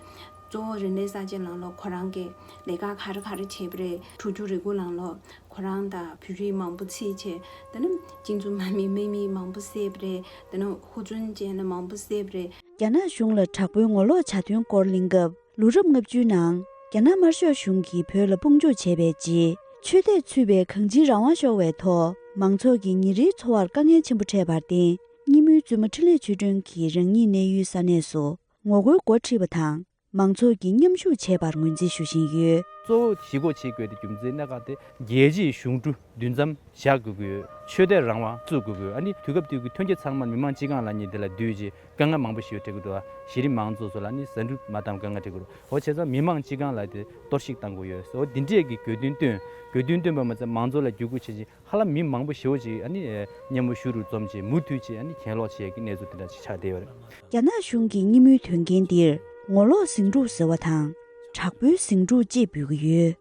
གཙོ་བོ་རིག་གནས་གསར་བརྗེ་ལང་ལོ་ཁོ་རང་གི་ལས་ཀ་ག་རེ་ག་རེ་བྱས་པ་རེད། དྲུག་ཅུ་རེ་དགུ་ལང་ལོ་ཁོ་རང་དང་བོད་རིགས་མང་པོ་ཚིག་བྱས། དེ་ནས་གཅིག་མཚུངས་མ་མི་དམག་མི་མང་པོ་བསད་པ་རེད། དེ་ནས་ཧུར་བརྩོན་བྱས་ནས་མང་པོ་བསད་པ་རེད། རྒྱ་ནག་གཞུང་ལ་དྲག་པོའི་ངོ་ལོག་བྱ་དོན་སྐོར་གླེང་སྐབས། ལོ་རབས་ལྔ་བཅུའི་ནང་རྒྱ་ནག་དམར་ཤོག་གཞུང་གིས་བོད་ལ་དཔུང་འཇུག་བྱས་པའི་རྗེས། ཆོས་དད་ཚུད་པའི་གང་ཅིའི་རང་དབང་ཤོར་བའི་ཐོག་མང་ཚོགས་ཀྱི་ཉིན་རེའི་འཚོ་བར་དཀའ་ངལ་ཆེན་པོ་འཕྲད་པར་བརྟེན། སྙེ་མོའི་བཙུན་མ་འཕྲིན་ལས་ཆོས་སྒྲོན་གྱིས་རང་ཉིད་གནས་ཡུལ་ས་གནས་སུ་ངོ་རྒོལ་འགོ་ཁྲིད་པ་དང་། མང་ཚོགས་ཀྱིས་མཉམ་ཞུགས་བྱས་པར་ངོས་འཛིན་ཞུ་བཞིན་ཡོད། གཙོ་བོ་ཞི་འགོག་བྱེད་དགོས་དེ་རྒྱུ་མཚན་སྣ་ཁ་དེ་རྒྱལ་སྤྱིའི་གཞུང་གྲུ་འདུ་འཛོམས་བཞག་དགོས་ཀྱི་ཡོད། ཆོས་དད་རང་དབང་བཙུགས་དགོས་ཀྱི་ཡོད། ཨ་ནི་དུས་སྐབས་དུས་ཀྱི་ཐོན་སྐྱེད་ཚང་མ་མི་མང་སྤྱི་ཁང་ལ་ཉིད་དེ་ལ་བསྡུས་རྗེས། དཀའ་ངལ་མང་པོ་ཞིག་འཕྲད་ཀྱི་འདུག་གཞི་རིམ་མང་ཚོགས་ཚོ་ལ་ནི་ཟ་འབྲུ་མ་བཏང་དཀའ་ངལ་འཕྲད་ཀྱི་རེད། འོ་བྱས་ཙང་མི་མང་སྤྱི་ཁང་ལ་དེ་གཏོར་བཤིག་བཏང་དགོས་ཡོད། འོ་འདི་འདྲས་ཀྱི་དགོས་འདུན་བཏོན། དགོས་འདུན་བཏོན་པ་མ་ཚད་མང་ཚོགས་ལ་བརྒྱུད་སྐུལ་བྱེད་ཆེད་ཧ་ལམ་མི་མང་པོ་ཞེ་པོ་ཅིག་ཨ་ནི་སྙེ་མོ་གཞུ་རུ་འཛོམས་བྱས་མུ་མཐུད་བྱས་ཨ་ནི་གྱེན་ལོག་བྱེད་ཀྱི་གནས་ཚུལ་དེ་འདྲ་ཅིག་ཆགས་བསྡད་ཡོད་རེད། རྒྱ་ནག་གཞུང་གིས་སྙེ་མོའི་དོན་རྐྱེན་འདིར་ངོ་ལོག་ཟིང་འཁྲུག་ཟེར་བ་དང་། དྲག་པོའི་ཟིང་འཁྲུག་ཅེས་འབོད་ཀྱི་ཡོད།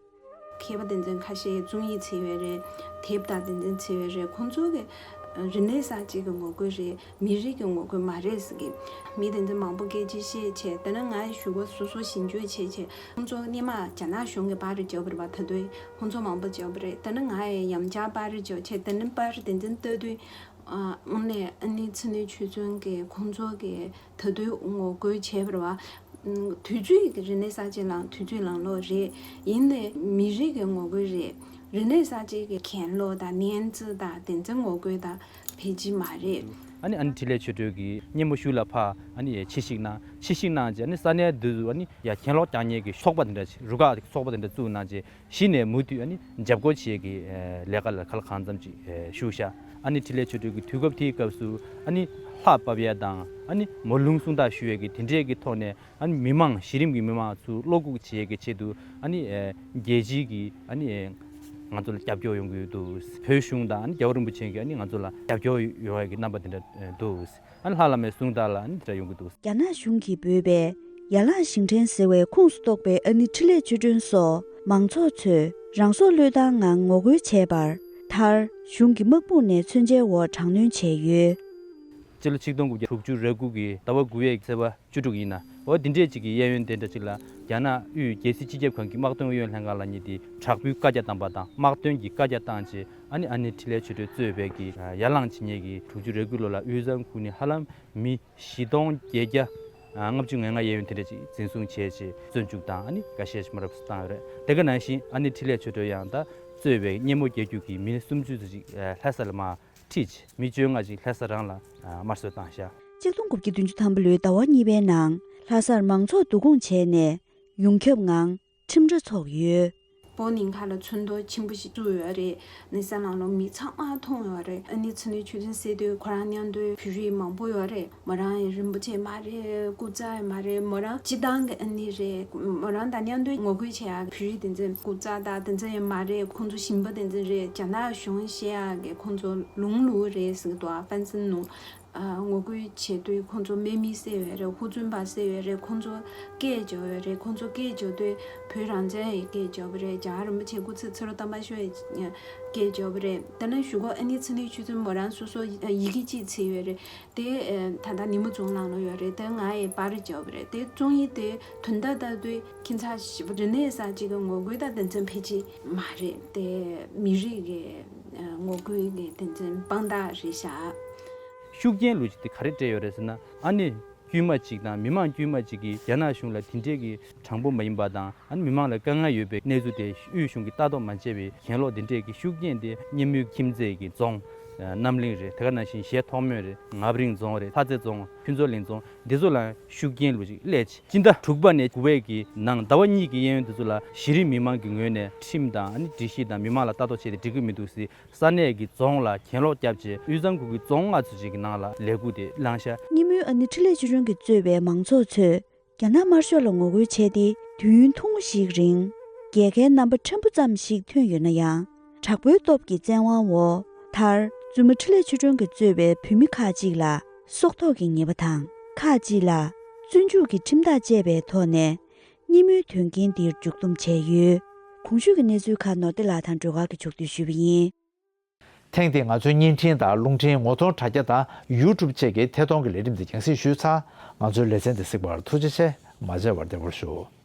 མཁས་པ་དེ་ཚོས་ཁ་ཤས་རྩོམ་ཡིག་བྲིས་ཡོད་རེད། དེབ་དང་དེ་ཚོ་བྲིས་ཡོད་རེད། ཁོང་ཚོ་གི་རིག་གནས་གསར་བརྗེ་གི་ངོ་རྒོལ་རེད། མི་རིགས་ཀྱི་ངོ་རྒོལ་མ་རེད་ཟེར་གི། མི་དེ་ཚོ་མང་པོ་སྐད་ཆ་བཤད་བྱས། དེ་ནས་ང་ཡི་ཞུ་སྒོ་སོ་སོ་ཞིབ་འཇུག་བྱས་བྱས། ཁོང་ཚོ་སྔོན་མ་རྒྱ་ནག་གཞུང་གི་པར་རེ་བརྒྱབ་པ་རེད་པ། ད་དུང་ཁོང་ཚོ་མང་པོ་བརྒྱབ་པ་རེད། དེ་ནས་ང་ཡི་ཡང་བསྐྱར་པར་རེ་བརྒྱབ་བྱས། དེ་ནས་པར་དེ་ཚོ་ལྟ་དུས། ཨ་དངོས་གནས་ཨ་ནི་ཚེ་རིང་ཆོས་བརྩོན་གྱིས་ཁོང་ཚོ་གི་ད་དུང་ངོ་རྒོལ་བྱས་པ་རེད་པ། དུས་ཚོད་ཀྱི་རིག་གནས་གསར་བརྗེ་ལང་དུས་ཚོད་ལང་ལོག་རེད། ཡིན་ནའི་མི་རིགས་ཀྱི་ངོ་རྒོལ་རེད། རིག་གནས་གསར་བརྗེ་གི་གྱེན་ལོག་དང་ནན་ཙི་དང་དེ་ཚོའི་ངོ་རྒོལ་དང་ཕལ་ཆེར་མ་རེད། ཨ་ནི་ཨ་ནི་འཕྲིན་ལས་ཆོས་སྒྲོན་གྱིས་སྙེ་མོ་གཞུ་ལ་ཕར་ཨ་ནི་ཕྱིར་བཤིག་གནང་། ཕྱིར་བཤིག་གནང་རྗེས་ཨ་ནི་ས་གནས་འདི་ཚོ་ཨ་ནི་ཡ་གྱེན་ལོག་རྒྱག་མཁན་གྱི་ཚོགས་པ་དེ་འདྲ་རུ་ཁག་ཚོགས་པ་དེ་འདྲ་བཙུགས་གནང་རྗེས། གཞི་ནས་མུ་མཐུད་ཨ་ནི་འཇབ་རྒོལ་བྱེད་ཀྱི་ལས་ཀ་ལ་ག་ལ་གང་འཚམ་ཅིག་ཞུགས་ཤག་ཨ་ནི་འཕྲིན་ལས་ཆོས་སྒྲོན་གྱིས་དུས་སྐབས་དེའི་སྐབས་སུ་ཨ་ནི་ལྷ་བབས་ཡས་དང་ཨ་ནི་མོ་ལུང་གསུང་ཐག་ཞུ་ཡས་ཀྱི་དེ་འདྲས་ཀྱི་ཐོག་ནས། ཨ་ནི་མི་མང་གཞི་རིམ་གྱི་མི་མང་ཚོ་བློ་འགུག་བྱེད་ཡས་ཀྱི་ཆེད་དུ་ཨ་ནི་རྒྱལ་སྤྱིའི་གི་ཨ་ནི་ང་ཚོ་ལ་རྒྱབ་སྐྱོར་ཡོང་གི་འདུག་བོད་གཞུང་དང་ཨ་ནི་རྒྱལ་བ་རིན་པོ་ཆེ་གིས་ཨ་ནི་ང་ཚོ་ལ་རྒྱབ་སྐྱོར་ཡོང་ཡས་ཀྱི་རྣམ་པ་དེ་འདྲ་འདུག་ཨ་ནི་ལྷ་བླ་མའི་གསུང་ཐག་ལ་ཨ་ནི་དེ་འདྲ་ཡོང་གི་འདུག་རྒྱ་ནག་གཞུང་གིས་འབོད་པའི་ཡ་ལང་ཞིང་བྲན་ཟེར་བའི་ཁོངས་སུ་གཏོགས་པའི་ཨ་ནི་འཕྲིན་ལས་ཆོས་སྒྲོན་སོགས་མང་ཚོགས་ཚོས་རང་སྲོག་བློས་བཏང་ངང་ངོ་རྒོལ་བྱས་པར། མཐར་གཞུང་གི་དམག་དཔུང་ནས་མཚོན་ཆའི་འོག་དྲག་གནོན་བྱས་ཡོད། སྤྱི་ལོ་ཆིག་སྟོང་དགུ་བརྒྱ་དྲུག་ཅུ་རེ་དགུ་གི་ཟླ་བ་དགུ་པའི་ཚེས་པ་བཅུ་དྲུག་ཡིན་ན། འོ་འདི་འདྲས་ཅིག་གི་གཡས་གཡོན་དེ་འདྲ་ཅིག་ལ་རྒྱ་ནག་དབུས་རྒྱལ་སྲིད་སྤྱི་ཁྱབ་ཁང་གི་དམག་དོན་ཨུ་ཡོན་ལྷན་ཁང་ལ་ཉིད་དེ་དྲག་པོའི་བཀའ་རྒྱ་བཏང་པ་དང་། དམག་དོན་གྱི་བཀའ་རྒྱ་བཏང་རྗེས་ཨ་ནི་ཨ་ནེ་འཕྲིན་ལས་ཆོས་སྒྲོན་གཙོས་པའི་གི་ཡར་ལངས་བྱེད་མཁན་གྱི་དྲུག་ཅུ་རེ་དགུ་ལོ་ལ་དབུས་གཙང་ཁུལ་ནས་ཧ་ལམ་མི་བཞི་སྟོང་བརྒྱད་བརྒྱ་ལྔ་བཅུ་ང་ལྔ་གཡས་གཡོན་དེ་འདྲ་ཅིག་འཛིན་བཟུང་བྱས་རྗེས་བཙོན་འཇུག་དང་ཨ་ནི་འགའ་ཤས་ཤིག་མ་རབས་སུ་བཏང་ཡོད་རེད། དེ་ག་ནང་བཞིན་ཨ་ནེ་འཕྲིན་ལས་ཆོས་སྒྲོན་ཡང་ད་གཙོས་པའི་སྙེ་མོ་རྒྱག་རྒྱུ་གི་མི་སུམ་ཅུ་ཙམ་ཅིག་ལྷ་ས་ལ་མར་ཁྲིད། མི་བཅོ་ལྔ་ཅིག་ལྷ་ས་རང་ལ་དམར་གསོད་བཏང་ཤག་གཅིག་སྟོང་དགུ་བརྒྱ་བདུན་ཅུ་ཐམ་པ་ལོའི་ཟླ་བ་གཉིས་པའི་ནང་ལྷ་སར་མང་ཚོགས་བསྡུ་སྐོང་བྱས་ནས་ཡོངས་ཁྱབ་ངང་ཁྲིམས་ར་འཚོགས་ཡོད། བོད་ནང་ཁ་ལ་ཚོན་མདོག་ཆེན་པོ་ཞིག་བཙུགས་ཡོད་རེད། ནི་ས་ནང་ལོ་མི་ཚང་མ་མཐོང་ཡོད་རེད། ཨ་ནི་ཚེ་རིང་ཆོས་སྒྲོན་ཟེར་དུས་ཁོ་རང་མཉམ་དུ་བོད་རིགས་མང་པོ་ཡོད་རེད། མོ་རང་ཡི་རིན་པོ་ཆེ་མ་རེད། སྐུ་ཚ་ཡི་མ་རེད། མོ་རང་སྤྱི་བཏང་གི་ཨ་ནི་རེད། མོ་རང་དང་མཉམ་དུ་ངོ་རྒོལ་བྱེད་ཡག་བོད་རིགས་དེ་ཚོ་སྐུ་ཚ་དང་དེ་ཚོ་ཡི་མ་རེད། ཁོང་ཚོ་ཞིང་པ་དེ་ཚོ་རེད། རྒྱ་ནག་གཞུང་བཤད་ཡག་གི་ཁོང་ཚོ་ལུང་ལུ་རེད་ཟེར་གི་འདུག་ཨ་ཕན་ཚུན་ནུ། ཨ་ངོ་རྒོལ་བྱེད་དུས་ཁོང་ཚོ་དམག་མི་བསད་ཡོད་རེད། ཧུར་བརྩོན་པ་བསད་ཡོད་རེད། ཁོང་ཚོ་སྐད་རྒྱབ་ཡོད་རེད། ཁོང་ཚོ་སྐད་རྒྱབ་དུས་བོད་རང་བཙན་ཡི་སྐད་རྒྱབ་པ་རེད། རྒྱལ་བ་རིན་པོ་ཆེ་སྐུ་ཚེ་ཚེ་རབས་དམ་པ་ཤོག་ཡི་སྐད་རྒྱབ་པ་རེད། དེ་ནས་གཞུག་གུ་ཨ་ནེ་ཚེ་རིང་ཆོས་སྒྲོན་མོ་རང་སོ་སོ་ཡི་གེ་གཅིག་བྲིས་ཡོད་རེད། དེ་ཨ་ད་ལྟ་ཉིན་མོ་རྫོང་ནང་ལ་ཡོད་རེད། དེ་ང་ཡི་པར་རྒྱབ་པ་རེད། དེ་རྩོམ་ཡིག་དེ་དོན་དག་ལྟ་དུས་ཁྱིམ་ཚང་ཞིག་རིག་གནས་གསར་བརྗེ་གི་ངོ་རྒོལ་དང་དེ་ཚོ་ཕལ་ཆེར་མ་རེད། དེ་མི་རིགས་ཀྱི་ངོ་རྒོལ་གྱི་དེ་ཚོ་དཔང་རྟགས་རེད་ཤག་ཤུགས་རྐྱེན་ལོ་རྒྱུས་དེ་ག་རེ་སྤྲད་ཡོད་རེད་ཟེར་ན། ཨ་ནེ་དཀྱུས་མ་གཅིག་དང་མི་མང་དཀྱུས་མ་གཅིག་གིས་རྒྱ་ནག་གཞུང་ལ་དེ་འདྲས་ཀྱི་དྲང་པོ་མ་ཡིན་པ་དང་། ཨ་ནི་མི་མང་ལ་དཀའ་ངལ་ཡོད་པའི་གནས་ཚུལ་དེ་དབུས་གཞུང་གིས་ལྟ་རྟོག་མ་བྱས་པའི་གྱེན་ལོག་དེ་འདྲས་ཀྱི་ཤུགས་རྐྱེན་དེ་སྙེ་མོའི་ཁྱིམ་མཚེས་ཀྱི་རྫོང་ རྣམ་གླིང་རེད། དེ་ག་ནང་བཞིན་གཞས་ཐོག་མོད་རེད། ངབ་རིང་རྫོང་རེད། ལྷ་རྩེ་རྫོང་། ཕུན་ཚོགས་གླིང་རྫོང་། འདི་ཚོ་ལ་ཤུགས་རྐྱེན་ལོས་ཅིག་སླེབས་ཆེ། སྤྱི་ཟླ་དྲུག་པ་ནས་དགུ་པའི་གི་ནང་ཟླ་བ་གཉིས་ཀྱི་གཡས་གཡོན་དེ་ཚོ་ལ་གཞི་རིམ་མི་མང་གི་ངོས་ནས་ཁྲིམས་དང་ཨ་ནི་སྒྲིག་གཞི་དང་མི་མང་ལ་ལྟ་རྟོག་བྱས་ཏེ་འགྲིག་གི་མི་འདུག་ཟེར། ས་གནས་ཀྱི་རྫོང་ལ་གྱེན་ལོག་བརྒྱབ་བྱས་དབུས་གཙང་ཁུལ་གྱི་རྫོང་ལྔ་ཚོ་ཅིག་གི་ནང་ལ་ལས་འགུལ་དེ་བསླངས་ཤག་སྔོན་མའི་ཨ་ནི་འཕྲིན་ལས་ཆོས་སྒྲོན་གྱིས་གཙོས་པའི་མང་ཚོགས་ཚོས་རྒྱ་ནག་དམར་ཤོག་ལ་ངོ་རྒོལ་བྱས་ཏེ་དུས་ཡུན་ཐུང་ངུ་ཞིག་རིང་རྒྱལ་ཁའི་རྣམ་པ་ཕྲན་བུ་ཙམ་ཞིག་ཐོན་ཡོད་ན་ཡང་། དྲག་པོའི་སྟོབས་ཀྱི་བཙན་དབང་འོག་མཐར་བཙུན་མ་འཕྲིན་ལས་ཆོས་སྒྲོན་གྱིས་གཙོས་པའི་བོད་མི་ཁག་ཅིག་ལ་སྲོག་ཐོག་གི་ཉེས་པ་དང་། ཁག་ཅིག་ལ་བཙོན་འཇུག་གི་ཁྲིམས་ཐག་བཅད་པའི་ཐོག་ནས་སྙན་མོའི་དོན་རྐྱེན་འདིར་མཇུག་བསྡོམས་བྱས་ཡོད། གོང་ཞུས་ཀྱི་གནས་ཚུལ་ཁག་ནོར་བདེ་ལགས་དང་སྒྲོལ་དཀར་གྱིས་ཕྱོགས་བསྡུས་ཞུས་པ་ཡིན། ཐེངས་འདིའི་ང་ཚོའི་བརྙན་འཕྲིན་དང་རླུང་འཕྲིན་ངོ་གདོང་དྲ་རྒྱ་དང་ཡུ་ཊུབ་བཅས་ཀྱི་ཐད་གཏོང་གི་ལས་རིམ་འདི་རྒྱང་སྲིང་ཞུས་ཚར། ང་ཚོའི་ལེ་ཚན་འདི་གཟིགས་པར་ཐུགས་རྗེ་ཆེ། མ་མཇལ་བར་བདེ་པོར་བཞུགས།